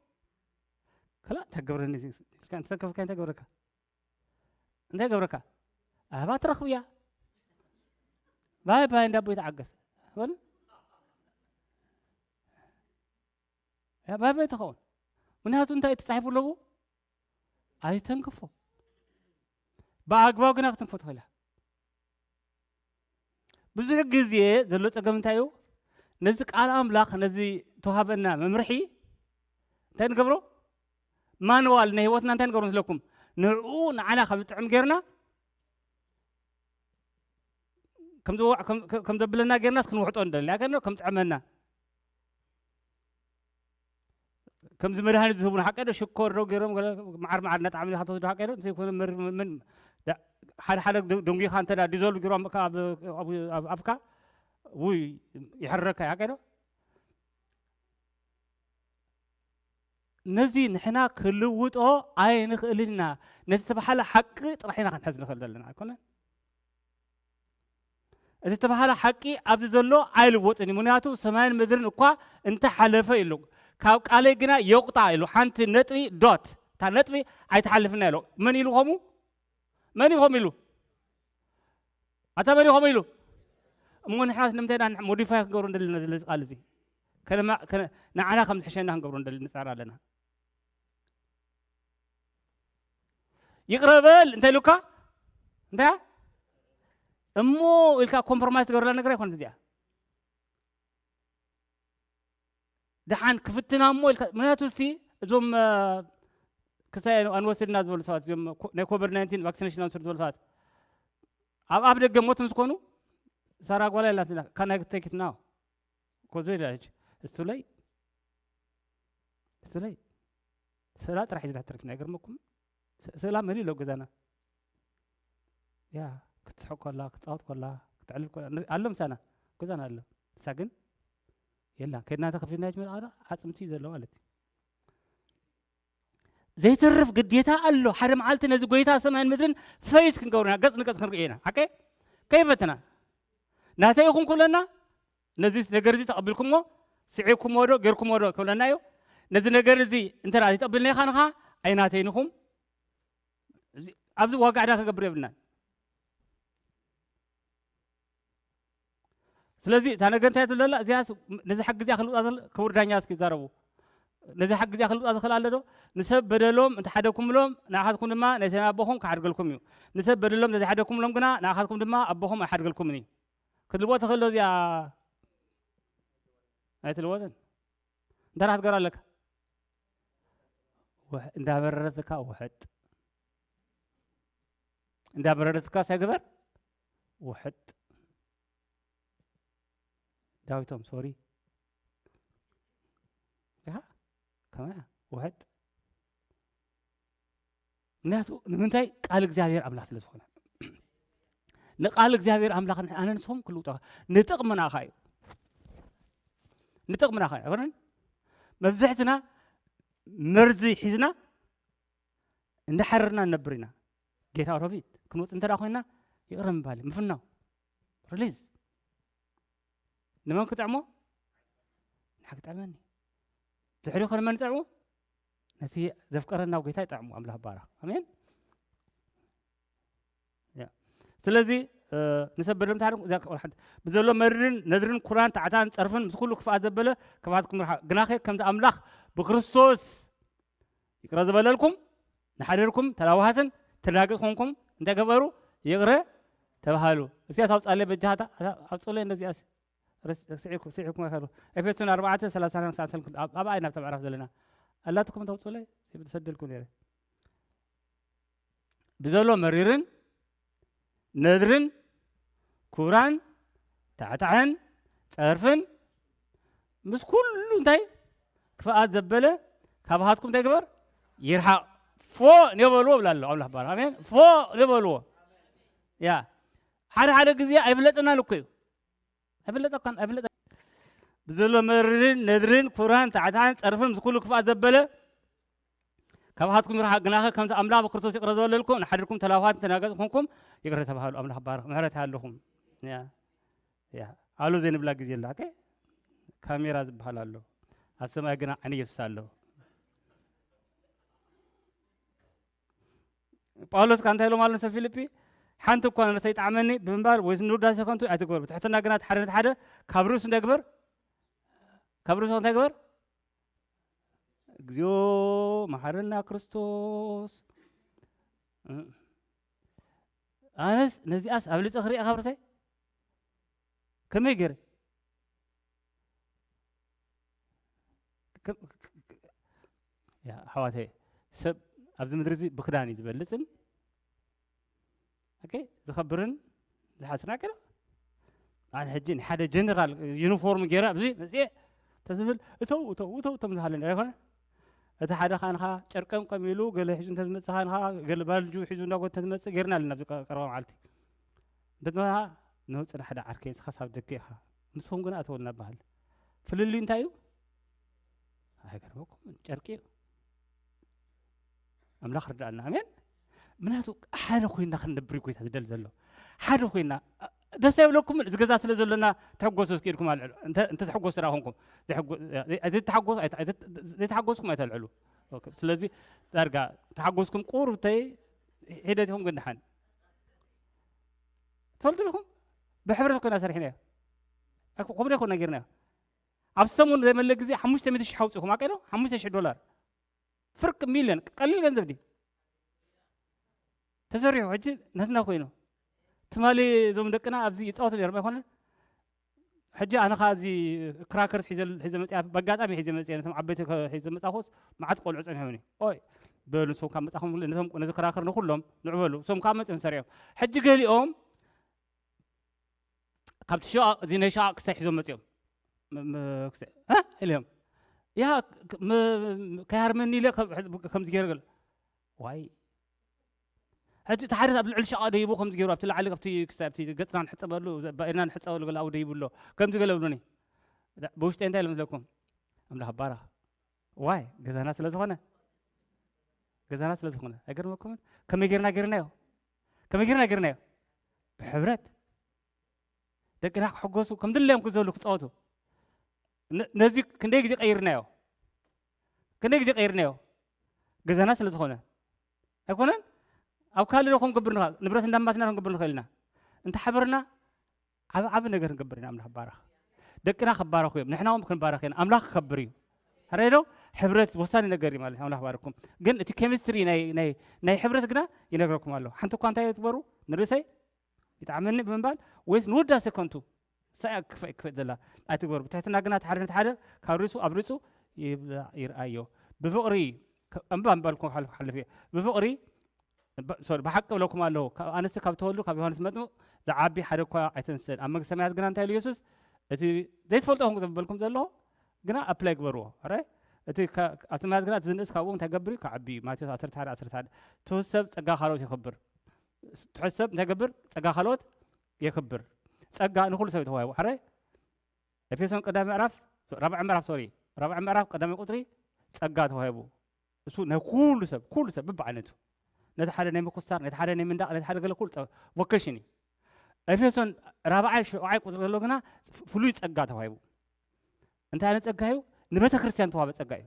ከላ እንታይ ገብረኒ እዚ? ኢልካ እንተተንከፍካ እንታይ ገብረካ? እንታይ ገብረካ? ኣህባ ትረኽብ እያ። ባይ ባይ፣ እንዳ ኣቦይ ተዓገስ። በል። ያ ባይ ባይ ትኸውን። ምክንያቱ እንታይ ተጻሒፉ ኣለዎ? ኣይተንክፎ። ብኣግባብ ግና ክትንክፎ ትኽእል እያ። ብዙሕ ግዜ ዘሎ ጸገም እንታይ እዩ? ነዚ ቃል ኣምላኽ፣ ነዚ ተዋሃበና መምርሒ እንታይ ንገብሮ? ማንዋል ናይ ህይወትና እንታይ ንገብሮ መስለኩም? ንዕኡ ንዓና ከም ዝጥዕም ጌርና፣ ከም ዝወ-፣ ከም፣ ከም፣ ከም ዘብለና ጌርናስ ክንውሕጦ ንደሊ፣ ኣይኮነ? ከም ጥዕመና። ከምዚ መድሃኒት ዝህቡና ሓቀ ዶ? ሽኮር ዶ ገይሮም ገለ መዓር መዓር እናጠዓምና ኢኻ ትወስዶ ሓቀ ዶ? እንተይኮነ መር-፣ ምን፣ ዳ-፣ ሓደ ሓደ ደ-፣ ደንጒኻ እንተ ደኣ ዲዞልቭ ገይሮም ኣብ፣ ኣብ፣ ኣብ ኣፍካ፣ ውይ፣ ይሕረካ እዩ ሓቀ ዶ? ነዚ ንሕና ክልውጦ ኣይንኽእልን ኢና። ነቲ ተባሃለ ሓቂ ጥራሕ ኢና ክንሕዝ ንኽእል ዘለና፣ ኣይኮነን? እቲ ተባሃለ ሓቂ ኣብዚ ዘሎ ኣይልወጥን እዩ። ምኽንያቱ ሰማይን ምድርን እኳ እንተሓለፈ ኢሉ፣ ካብ ቃለይ ግና የቑጣ ኢሉ፣ ሓንቲ ነጥቢ ዶት፣ እታ ነጥቢ ኣይትሓልፍን ኢሉ። መን ኢሉ ከምኡ? መን እዩ ከምኡ ኢሉ? ኣታ መን እዩ ከምኡ ኢሉ? እሞ ንሕናስ ንምንታይ ኢና ሞዲፋይ ክንገብሮ እንደለና? ስለዚ ቃል እዚ ከነማ- ከነ- ንዓና ከም ዝሕሸና ክንገብሮ እንደለ ንፅዕር ኣለና። ይቕረ በል እንተ ኢሉካ እንታይ እሞ ኢልካ ኮምፕሮማይዝ ትገብረላ ነገር ኣይኮነት እዚኣ። ደሓን ክፍትና እሞ ኢልካ፣ ምክንያቱ እስቲ እዞም ክሳይ ኣንወስድና ዝበሉ ሰባት፣ እዞም ናይ ኮቪድ ናይንቲን ቫክሲኔሽን ኣንወስድ ዝበሉ ሰባት ኣብ ኣፍ ደገ ሞት ምስ ኮኑ፣ ሳራ ጓላ ኢላትና ካናይ ቴክት ናው ኮዞ ኢላች እሱ ላይ እሱ ላይ ስእላ ጥራሕ ሒዝና ተረፊና። ይገርመኩም፣ ስእላ መሊእ ኣሎ ገዛና። ያ ክትስሕቅ ከላ፣ ክትፃወት ከላ፣ ክትዕልል ከላ ኣሎ ምሳና፣ ገዛና ኣሎ። እሳ ግን የላ። ከድና ተኸፊትና ጅመር ኣላ ዓፅምቲ ዘሎ ማለት እዩ። ዘይተርፍ ግዴታ ኣሎ። ሓደ መዓልቲ ነዚ ጎይታ ሰማይን ምድርን ፈይስ ክንገብርና፣ ገፅ ንገፅ ክንርኢ ኢና። ሓቀ ከይፈትና ናተይ ይኹን ክብለና፣ ነዚ ነገር እዚ ተቐቢልኩሞ፣ ስዒብኩሞ ዶ ጌርኩሞ ዶ ክብለና እዩ። ነዚ ነገር እዚ እንተ ደኣ ዘይተቐቢልና ኢኻ ንኻ ኣይናተይን ኢኹም። ኣብዚ ዋጋ ዕዳ ክገብር የብልናን። ስለዚ እታ ነገር እንታይ ትብለላ እዚኣ? ነዚ ሓቂ እዚኣ ክልውጣ ክቡር ዳኛ እስኪ ይዛረቡ። ነዚ ሓቂ እዚኣ ክልውጣ ዝኽእል ኣሎ ዶ? ንሰብ በደሎም እንተሓደግኩምሎም ንኣኻትኩም ድማ ናይ ሰማይ ኣቦኹም ክሓድገልኩም እዩ። ንሰብ በደሎም እንተዘይሓደግኩምሎም ግና ንኣኻትኩም ድማ ኣቦኹም ኣይሓድገልኩምን እዩ። ክትልዎ ትኽእል ዶ እዚኣ? ኣይትልወጥን። እንታይ ደኣ ክትገብር ኣለካ? ውሕ- እንዳበረረትካ ውሕጥ፣ እንዳበረረትካ እንታይ ግበር? ውሕጥ። ዳዊቶም ሶሪ ዲኻ? ከመይ ውሕጥ? ምክንያቱ ንምንታይ? ቃል እግዚኣብሔር ኣምላኽ ስለ ዝኾነ። ንቃል እግዚኣብሔር ኣምላኽ ኣነ ንስኹም ክልውጦ ንጥቕምና ኸ እዩ። ንጥቕምና ኸ ኣይኮነን? መብዝሕትና መርዚ ሒዝና እንዳሓረርና ንነብር ኢና። ጌታ ረፊት ክንወፅ እንተ ደኣ ኮይና ይቕረ ምባል ምፍናው ሪሊዝ ንመን ክጥዕሞ? ንሓ ክጥዕመኒ ድሕሪ ኮነ መን ይጥዕሞ? ነቲ ዘፍቀረና ጎይታ ይጥዕሞ ኣምላኽ ባራ ኣሜን። ስለዚ ንሰብ በደሎም ታሪክ እዚኣ ክቆል ሓንቲ ብዘሎ መርርን ነድርን ኩራን ታዕታን ጸርፍን ምስ ኩሉ ክፍኣት ዘበለ ክፍኣትኩም ርሓ ግናኸ ከምቲ ኣምላኽ ብክርስቶስ ይቅረ ዝበለልኩም ንሓደርኩም ተላዋሃትን ተዳገጽ ኮንኩም እንታይ ገበሩ ይቅረ ተባሃሉ። እስያ ታውጻለ በጃታ ኣውጽለ እንደዚኣ ስዒኩም ኣይከሉ ኤፌሶን ኣርባዕተ ሰላሳ ሰላሳ ሰልክ ኣብኣ ኢና ተምዕራፍ ዘለና ኣላትኩም ተውጽለ ዝሰደልኩ ነረ ብዘሎ መሪርን ነድርን ኩብራን ታዕታዕን ጸርፍን ምስ ኩሉ እንታይ ክፍኣት ዘበለ ካብ ሃትኩም እንታይ ግበር ይርሓቕ ፎ ንበልዎ ብላ ኣሎ ኣምላኽ ባር ኣሜን ፎ ንበልዎ ያ ሓደ ሓደ ግዜ ኣይፍለጠናን እኮ እዩ ኣይፍለጠካን ኣይፍለጠ ብዘሎ መርርን ነድርን ኩብራን ታዕታዕን ጸርፍን ምስ ኩሉ ክፍኣት ዘበለ ካብ ሃትኩም ይርሓቕ ግናኸ ከምቲ ኣምላኽ ብክርስቶስ ይቕረ ዝበለልኩም ንሓድርኩም ተላፋትን ተናገጽ ኮንኩም ይቕረ ተባሃሉ ኣምላኽ ባርኽ ምሕረት ኣለኹም ያ ኣሎ ዘይንብላ ግዜ ኣላ ካሜራ ዝበሃል ኣሎ ኣብ ሰማይ ግና ዓይኒ የሱስ ኣሎ ጳውሎስ ካ እንታይ ኢሎም ኣሎ ንሰብ ፊልጲ ሓንቲ እኳ ነተይ ጣዕመኒ ብምባል ወይ ንውዳሴ ከንቱ ኣይትግበር ብትሕትና ግና ሓደ ነቲ ሓደ ካብ ርእሱ እንታይ ግበር ካብ ርእሱ እንታይ ግበር እግዚኣብ መሓረና ክርስቶስ ኣነስ ነዚኣስ ኣብ ልፀ ክሪኣ ካብርተይ ከመይ ገይረ ኣሕዋተይ ሰብ ኣብዚ ምድሪ እዚ ብክዳን እዩ ዝበልፅን ዝኸብርን ዝሓስና ገለ ኣነ ሕጂ ንሓደ ጀነራል ዩኒፎርም ገይረ ኣብዚ መፅኤ ተዝብል እተው እተው እተው እቶም ዝሃለ ኣይኮነ እቲ ሓደ ካንኻ ጨርቀም ቀሚሉ ገለ ሒዙ እንተዝመፅእ ካንኻ ገለ ባልጁ ሒዙ እንዳጎተ ዝመፅእ ገይርና ኣለና ኣብዚ ቀረባ መዓልቲ እንተትመሃ ንውፅና ሓደ ዓርከይ ንስኻስ ኣብ ደገ ኢኻ ንስኹም ግና እተውልና በሃል ፍልልዩ እንታይ እዩ ኣይገርመኩም ጨርቂ እዩ ኣምላኽ ርዳእና ኣሜን ምክንያቱ ሓደ ኮይና ክንነብር ጎይታ ዝደል ዘሎ ሓደ ኮይና ደስ ኣይብለኩም እዚ ገዛ ስለ ዘለና ተሐጎሱ እስኪ ኢልኩም ኣልዕሉ እንተ ተሐጎሱ ዳ ኮንኩም ዘይተሐጎስኩም ኣይተልዕሉ ስለዚ ዳርጋ ተሓጎስኩም ቁሩብተይ ሒደት ኢኹም ግን ድሓን ትፈልጡ ኢኹም ብሕብረት ኮይና ሰሪሕና ከምኡ ዶ ይኮን ነጊርናዮ? ኣብ ሰሙን ዘይመለ ግዜ ሓሙሽተ ሚእቲ ሺሕ ኣውፅእኩም ኣቀዶ ሓሙሽተ ሺሕ ዶላር፣ ፍርቂ ሚልዮን፣ ቀሊል ገንዘብ ድዩ? ተሰሪሑ ሕጂ ነትና ኮይኑ። ትማሊ እዞም ደቅና ኣብዚ ይፃወቱ ነይሮም ኣይኮነን? ሕጂ ኣነ ኸዓ እዚ ክራከርስ ሒዘ መፅያ፣ በጋጣሚ ሒዘ መፅያ፣ ነቶም ዓበይቲ ሒዘ መፃኹስ መዓት ቆልዑ ፀኒሖምኒ። ኦይ በሉ፣ ንሶም ካብ መፃኹም፣ ነዚ ክራከር ንኩሎም ንዕበሉ። እሶም ካብ መፅኦም ሰሪዖም። ሕጂ ገሊኦም ካብቲ ሸቓቕ፣ እዚ ናይ ሸቓቕ ክሳይ ሒዞም መጺኦም። ም-፣ ም-፣ ክሳይ፣ "እ?" ኢለ፣ "ያ፣ ክ-፣ ም-፣ ም-፣ ከይሃርመኒ ኢለ ከም-፣ ከምዚ ገይረ ገለ." ዋይ። ሕጂ እቲ ሓደ ኣብ ልዕሊ ሸቓቕ ደይቡ ከምዚ ገይሩ፣ ኣብቲ ላዕሊ፣ ኣብቲ ክሳይ፣ ኣብቲ ገጽና ንሕጸበሉ፣ ባእድና ንሕጸበሉ ገለ ኣብኡ ደይቡ ኣሎ። ከምዚ ገለ ብሉኒ። ዳ-፣ ብውሽጠይ እንታይ ኢለ መስለኩም? ኣምላኽ ባረኽ። ዋይ፣ ገዛና ስለ ዝኾነ። ገዛና ስለ ዝኾነ። ኣይገርመኩምን? ከመይ ጌርና ጌርናዮ? ከመይ ጌርና ጌርናዮ? ብሕብረት። ደቅና ክሕጎሱ፣ ከም ድለዮም ክዘሉ፣ ክጻወቱ። ነ-፣ ነዚ ክንደይ ግዜ ቀይርናዮ? ክንደይ ግዜ ቀይርናዮ? ገዛና ስለ ዝኾነ። ኣይኮነን? ኣብ ካልእ ዶ ክንገብር ንኽእል? ንብረት እንዳማትና ክንገብር ንኽእል ኢና። እንተ ሓበርና፣ ዓብ-፣ ዓቢ ነገር ክንገብር ኢና። ኣምላኽ ባረኽ። ደቅና ክባረኹ እዮም። ንሕና እውን ክንባረኽ ኢና። ኣምላኽ ክከብር እዩ። ሕራይ ዶ? ሕብረት ወሳኒ ነገር እዩ ማለት እዩ። ኣምላኽ ባርኩም። ግን እቲ ኬሚስትሪ ናይ፣ ናይ፣ ናይ ሕብረት ግና ይነግረኩም ኣሎ። ሓንቲ እኳ እንታይ ትግበሩ? ንርእሰይ ይጥዓመኒ ብምባል ወይስ ንውዳሴ ከንቱ? ሳያ ክፈ-፣ ክፈት ዘላ ኣይትግበሩ። ብትሕትና ግና እቲ ሓደ ነቲ ሓደ ካብ ርእሱ ኣብ ርእሱ ይብላዕ ይርኣዮ። ብፍቕሪ ከ-፣ እምባ ምባልኩም ክሓልፍ፣ ክሓልፍ እየ። ብፍቕሪ፣ ብ-፣ ሶሪ፣ ብሓቂ እብለኩም ኣለኹ፣ ካብ ኣንስቲ ካብ ተወልዱ ካብ ዮሃንስ መጥምቕ ዝዓቢ ሓደ እኳ ኣይተንስእን። ኣብ መንግስቲ ሰማያት ግና እንታይ ኢሉ የሱስ? እቲ ዘይትፈልጦ ኹም ዘበልኩም ዘለኹ ግና ኣፕላይ ግበርዎ። ሕራይ? እቲ ከ-፣ ኣብ ሰማያት ግና እቲ ዝንእስ ካብኡ እንታይ ይገብር እዩ? ክዓቢ እዩ። ማቴዎስ ዓሰርተ ሓደ ዓሰርተ ሓደ። ትሑት ሰብ ጸጋ ካልኦት የኽብር። ትሑት ሰብ እንታይ ይገብር? ጸጋ ካልኦት የኽብር። ጸጋ ንኹሉ ሰብ እዩ ተዋሂቡ። ሕራይ? ኤፌሶን ቀዳማይ ምዕራፍ፣ ራብዓይ ምዕራፍ፣ ሶሪ፣ ራብዓይ ምዕራፍ ቀዳማይ ቁጽሪ ጸጋ ተዋሂቡ። እሱ ናይ ኩሉ ሰብ፣ ኩሉ ሰብ ብብዓይነቱ። ነቲ ሓደ ናይ ምኩስታር፣ ነቲ ሓደ ናይ ምንዳቕ፣ ነቲ ሓደ ገለ ኩሉ ጸ-፣ ቮኬሽን እዩ። ኤፌሶን ራብዓይ ሸውዓይ ቁጽሪ ዘሎ ግና ፍ-፣ ፍሉይ ጸጋ ተዋሂቡ። እንታይ ዓይነት ጸጋ እዩ? ንቤተ ክርስቲያን ተዋህበ ጸጋ እዩ።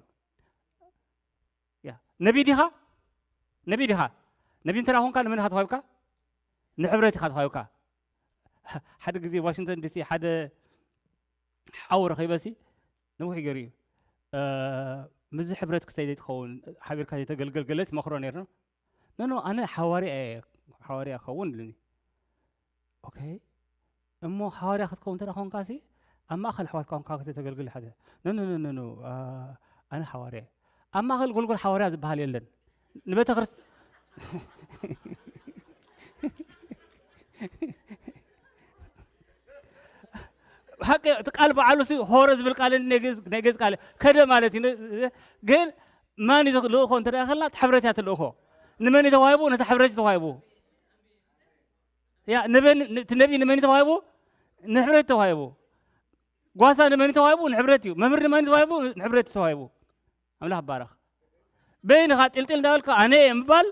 ያ፣ ነቢ ዲኻ? ነቢ ዲኻ? ነቢ እንተ ደኣ ኾንካ ንመን ኢኻ ተዋሂብካ? ንሕብረት ኢኻ ተዋሂብካ። ሓደ ግዜ ዋሽንግተን ዲሲ ሓደ ሓው ረኺበሲ ነዊሕ ገይሩ እዩ። እ፣ ምስዚ ሕብረት ክሳይ ዘይትኸውን ሓቢርካ ዘይተገልገል ገለ ትመኽሮ ነይርና። ኖ፣ ኖ፣ ኣነ ሓዋርያ እየ፣ ሓዋርያ ክኸውን ኢሉኒ። ኦኬ፣ እሞ ሓዋርያ ክትከውን እንተ ደኣ ኾንካሲ ኣብ ማእከል ኣሕዋትካ ኮንካ ከተገልግል ሓደ። ኖ፣ ኖ፣ ኖ፣ ኖ፣ ኖ፣ እ፣ ኣነ ሓዋርያ እየ። ኣብ ማእከል ጎልጎል ሓዋርያ ዝበሃል የለን። ንቤተ ክርስ-፣ ብሓቂ እቲ ቃል በዓሉ ሲ ሆረ ዝብል ቃል ናይ ግእዝ፣ ናይ ግእዝ ቃል ከደ ማለት እዩ። ግን መን እዩ ልእኾ እንተ ደኣ ከልና፣ እቲ ሕብረት እያ ትልእኾ። ንመን እዩ ተዋሂቡ? ነቲ ሕብረት እዩ ተዋሂቡ። ያ፣ ንበን-፣ ን-፣ እቲ ነቢ ንመን እዩ ተዋሂቡ? ንሕብረት እዩ ተዋሂቡ። ጓሳ ንመን እዩ ተዋሂቡ? ንሕብረት እዩ። መምህር ንመን እዩ ተዋሂቡ? ንሕብረት እዩ ተዋሂቡ። ኣምላኽ ባረኽ። በይንኻ ጢልጢል እንዳበልካ ኣነ እየ ምባል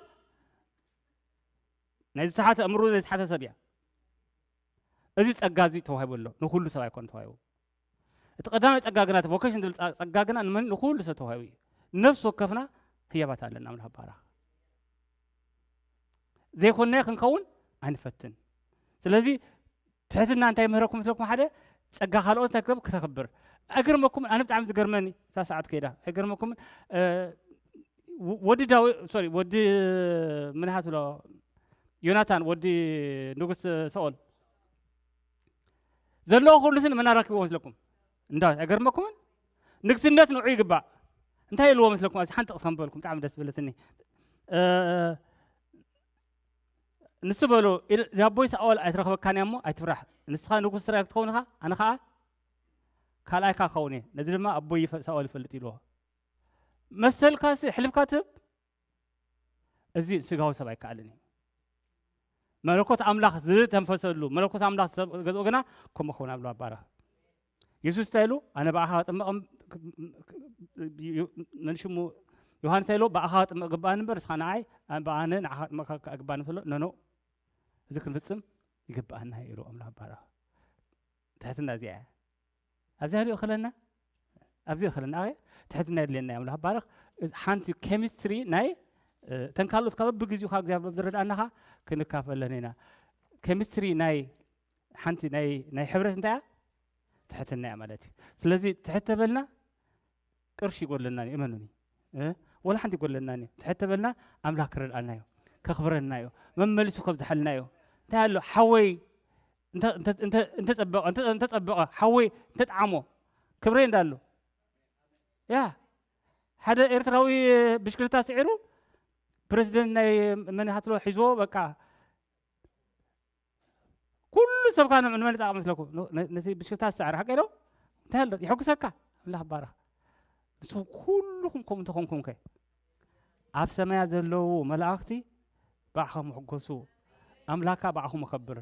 ናይ ዝተሓተ እምሩ፣ ናይ ዝተሓተ ሰብ እያ። እዚ ጸጋ እዚ ተዋሂቡ ኣሎ። ንኹሉ ሰብ ኣይኮን ተዋሂቡ። እቲ ቀዳማይ ጸጋ ግና፣ እቲ ቮኬሽን ዝብል ጸ-፣ ጸጋ ግና ንመን? ንኹሉ ሰብ ተዋሂቡ እዩ። ነፍሲ ወከፍና ህያባት ኣለና። ኣምላኽ ባረኽ። ዘይኮንናዮ ክንከውን ኣይንፈትን። ስለዚ ትሕትና እንታይ ምህረኩም መስለኩም? ሓደ ጸጋ ካልኦት እንታይ ክገብር? ክተኽብር። ኣይገርመኩም? ኣነ ብጣዕሚ ዝገርመኒ እታ ሰዓት ከይዳ። ኣይገርመኩም? እ፣ ወ-፣ ወዲ ዳዊ-፣ ሶሪ፣ ወዲ ምንሃት ብሎ፣ ዮናታን ወዲ ንጉስ ሳኦል ዘለዎ ኩሉ ስን መን ኣረኪብዎ መስለኩም? እንዳ፣ ኣይገርመኩምን? ንግስነት ንዑ ይግባእ። እንታይ ኢልዎ መስለኩም? ኣብዚ ሓንቲ ጥቕሲ ከንበልኩም ብጣዕሚ ደስ ዝብለትኒ። እ፣ ንሱ በሎ፣ "ኢድ-፣ ኣቦይ ሳኦል ኣይትረኽበካን እያ እሞ ኣይትፍራሕ። ንስኻ ንጉስ እስራኤል ክትኸውን ኢኻ፣ ኣነ ኸኣ ካልኣይካ ክኸውን እየ። ነዚ ድማ ኣቦይ ይፈ-፣ ሳኦል ይፈልጥ" ኢልዎ። መሰልካሲ ሕልፍካ ትህብ? እዚ ስጋዊ ሰብ ኣይከኣልን እዩ። መለኮት ኣምላኽ ዝተንፈሰሉ፣ መለኮት ኣምላኽ ዝተገዝኦ ግና ከምኡ ክኸውን ኣብሎ ኣባራ። የሱስ እንታይ ኢሉ? "ኣነ ብኣኻ ክጥመቕ እም-፣ ክ-፣ ክ-፣ ዩ-፣ መን ሽሙ ዮሃንስ እንታይ ኢሉ? ብኣኻ ክጥመቕ ግባኣኒ እምበር፣ ንስኻ ንዓይ፣ ኣነ ብኣነ ንዓኻ ክጥመቕ ኣይግባእን" ምስ በሎ፣ "ኖ፣ ኖ፣ እዚ ክንፍጽም ይግባኣና" ኢሉ ኣምላኽ ኣባራ። ትሕትና እዚኣ እያ። ኣብዚ ሃልዮ ክለና፣ ኣብዚ ክለና፣ ኣኸ ትሕትና የድልየና እዩ። ኣምላኽ ባረኽ። ሓንቲ ኬሚስትሪ ናይ፣ እ፣ እተን ካልኦት ካብ በብግዜኡ ካብ እግዚኣብሔር ዝረድኣናኻ ክንካፈለን ኢና። ኬሚስትሪ ናይ ሓንቲ ናይ፣ ናይ ሕብረት እንታይ እያ? ትሕትና እያ ማለት እዩ። ስለዚ ትሕት ተበልና ቅርሺ ይጎድለና እዩ፣ እመኑኒ። እ? ወላ ሓንቲ ይጎድለና እዩ። ትሕት ተበልና ኣምላኽ ክረድኣና እዩ፣ ከኽብረና እዩ፣ መመሊሱ ከብዝሓልና እዩ። እንታይ ኣሎ ሓወይ እንተ- እንተ- እንተ- እንተጸበቐ እንተ- እንተጸበቐ ሓወይ እንተጠዓሞ ክብረይ እንዳሎ ያ ሓደ ኤርትራዊ ብሽክልታ ስዒሩ ፕሬዚደንት ናይ መን ሃትሎ ሒዝዎ በቃ ኩሉ ሰብ ካን ንመን ጣቕ መስለኩ ነ- ነቲ ብሽክልታ ዝሰዓረ ሓቀ ዶ እንታይ ኣሎ ይሕጉሰካ ኣምላኽ ባረኽ ንስኹም ኩልኹም ከምኡ እንተኾንኩም ከ ኣብ ሰማያ ዘለዉ መላእኽቲ ባዕኸም ሕጎሱ ኣምላካ ባዕኹም ከብር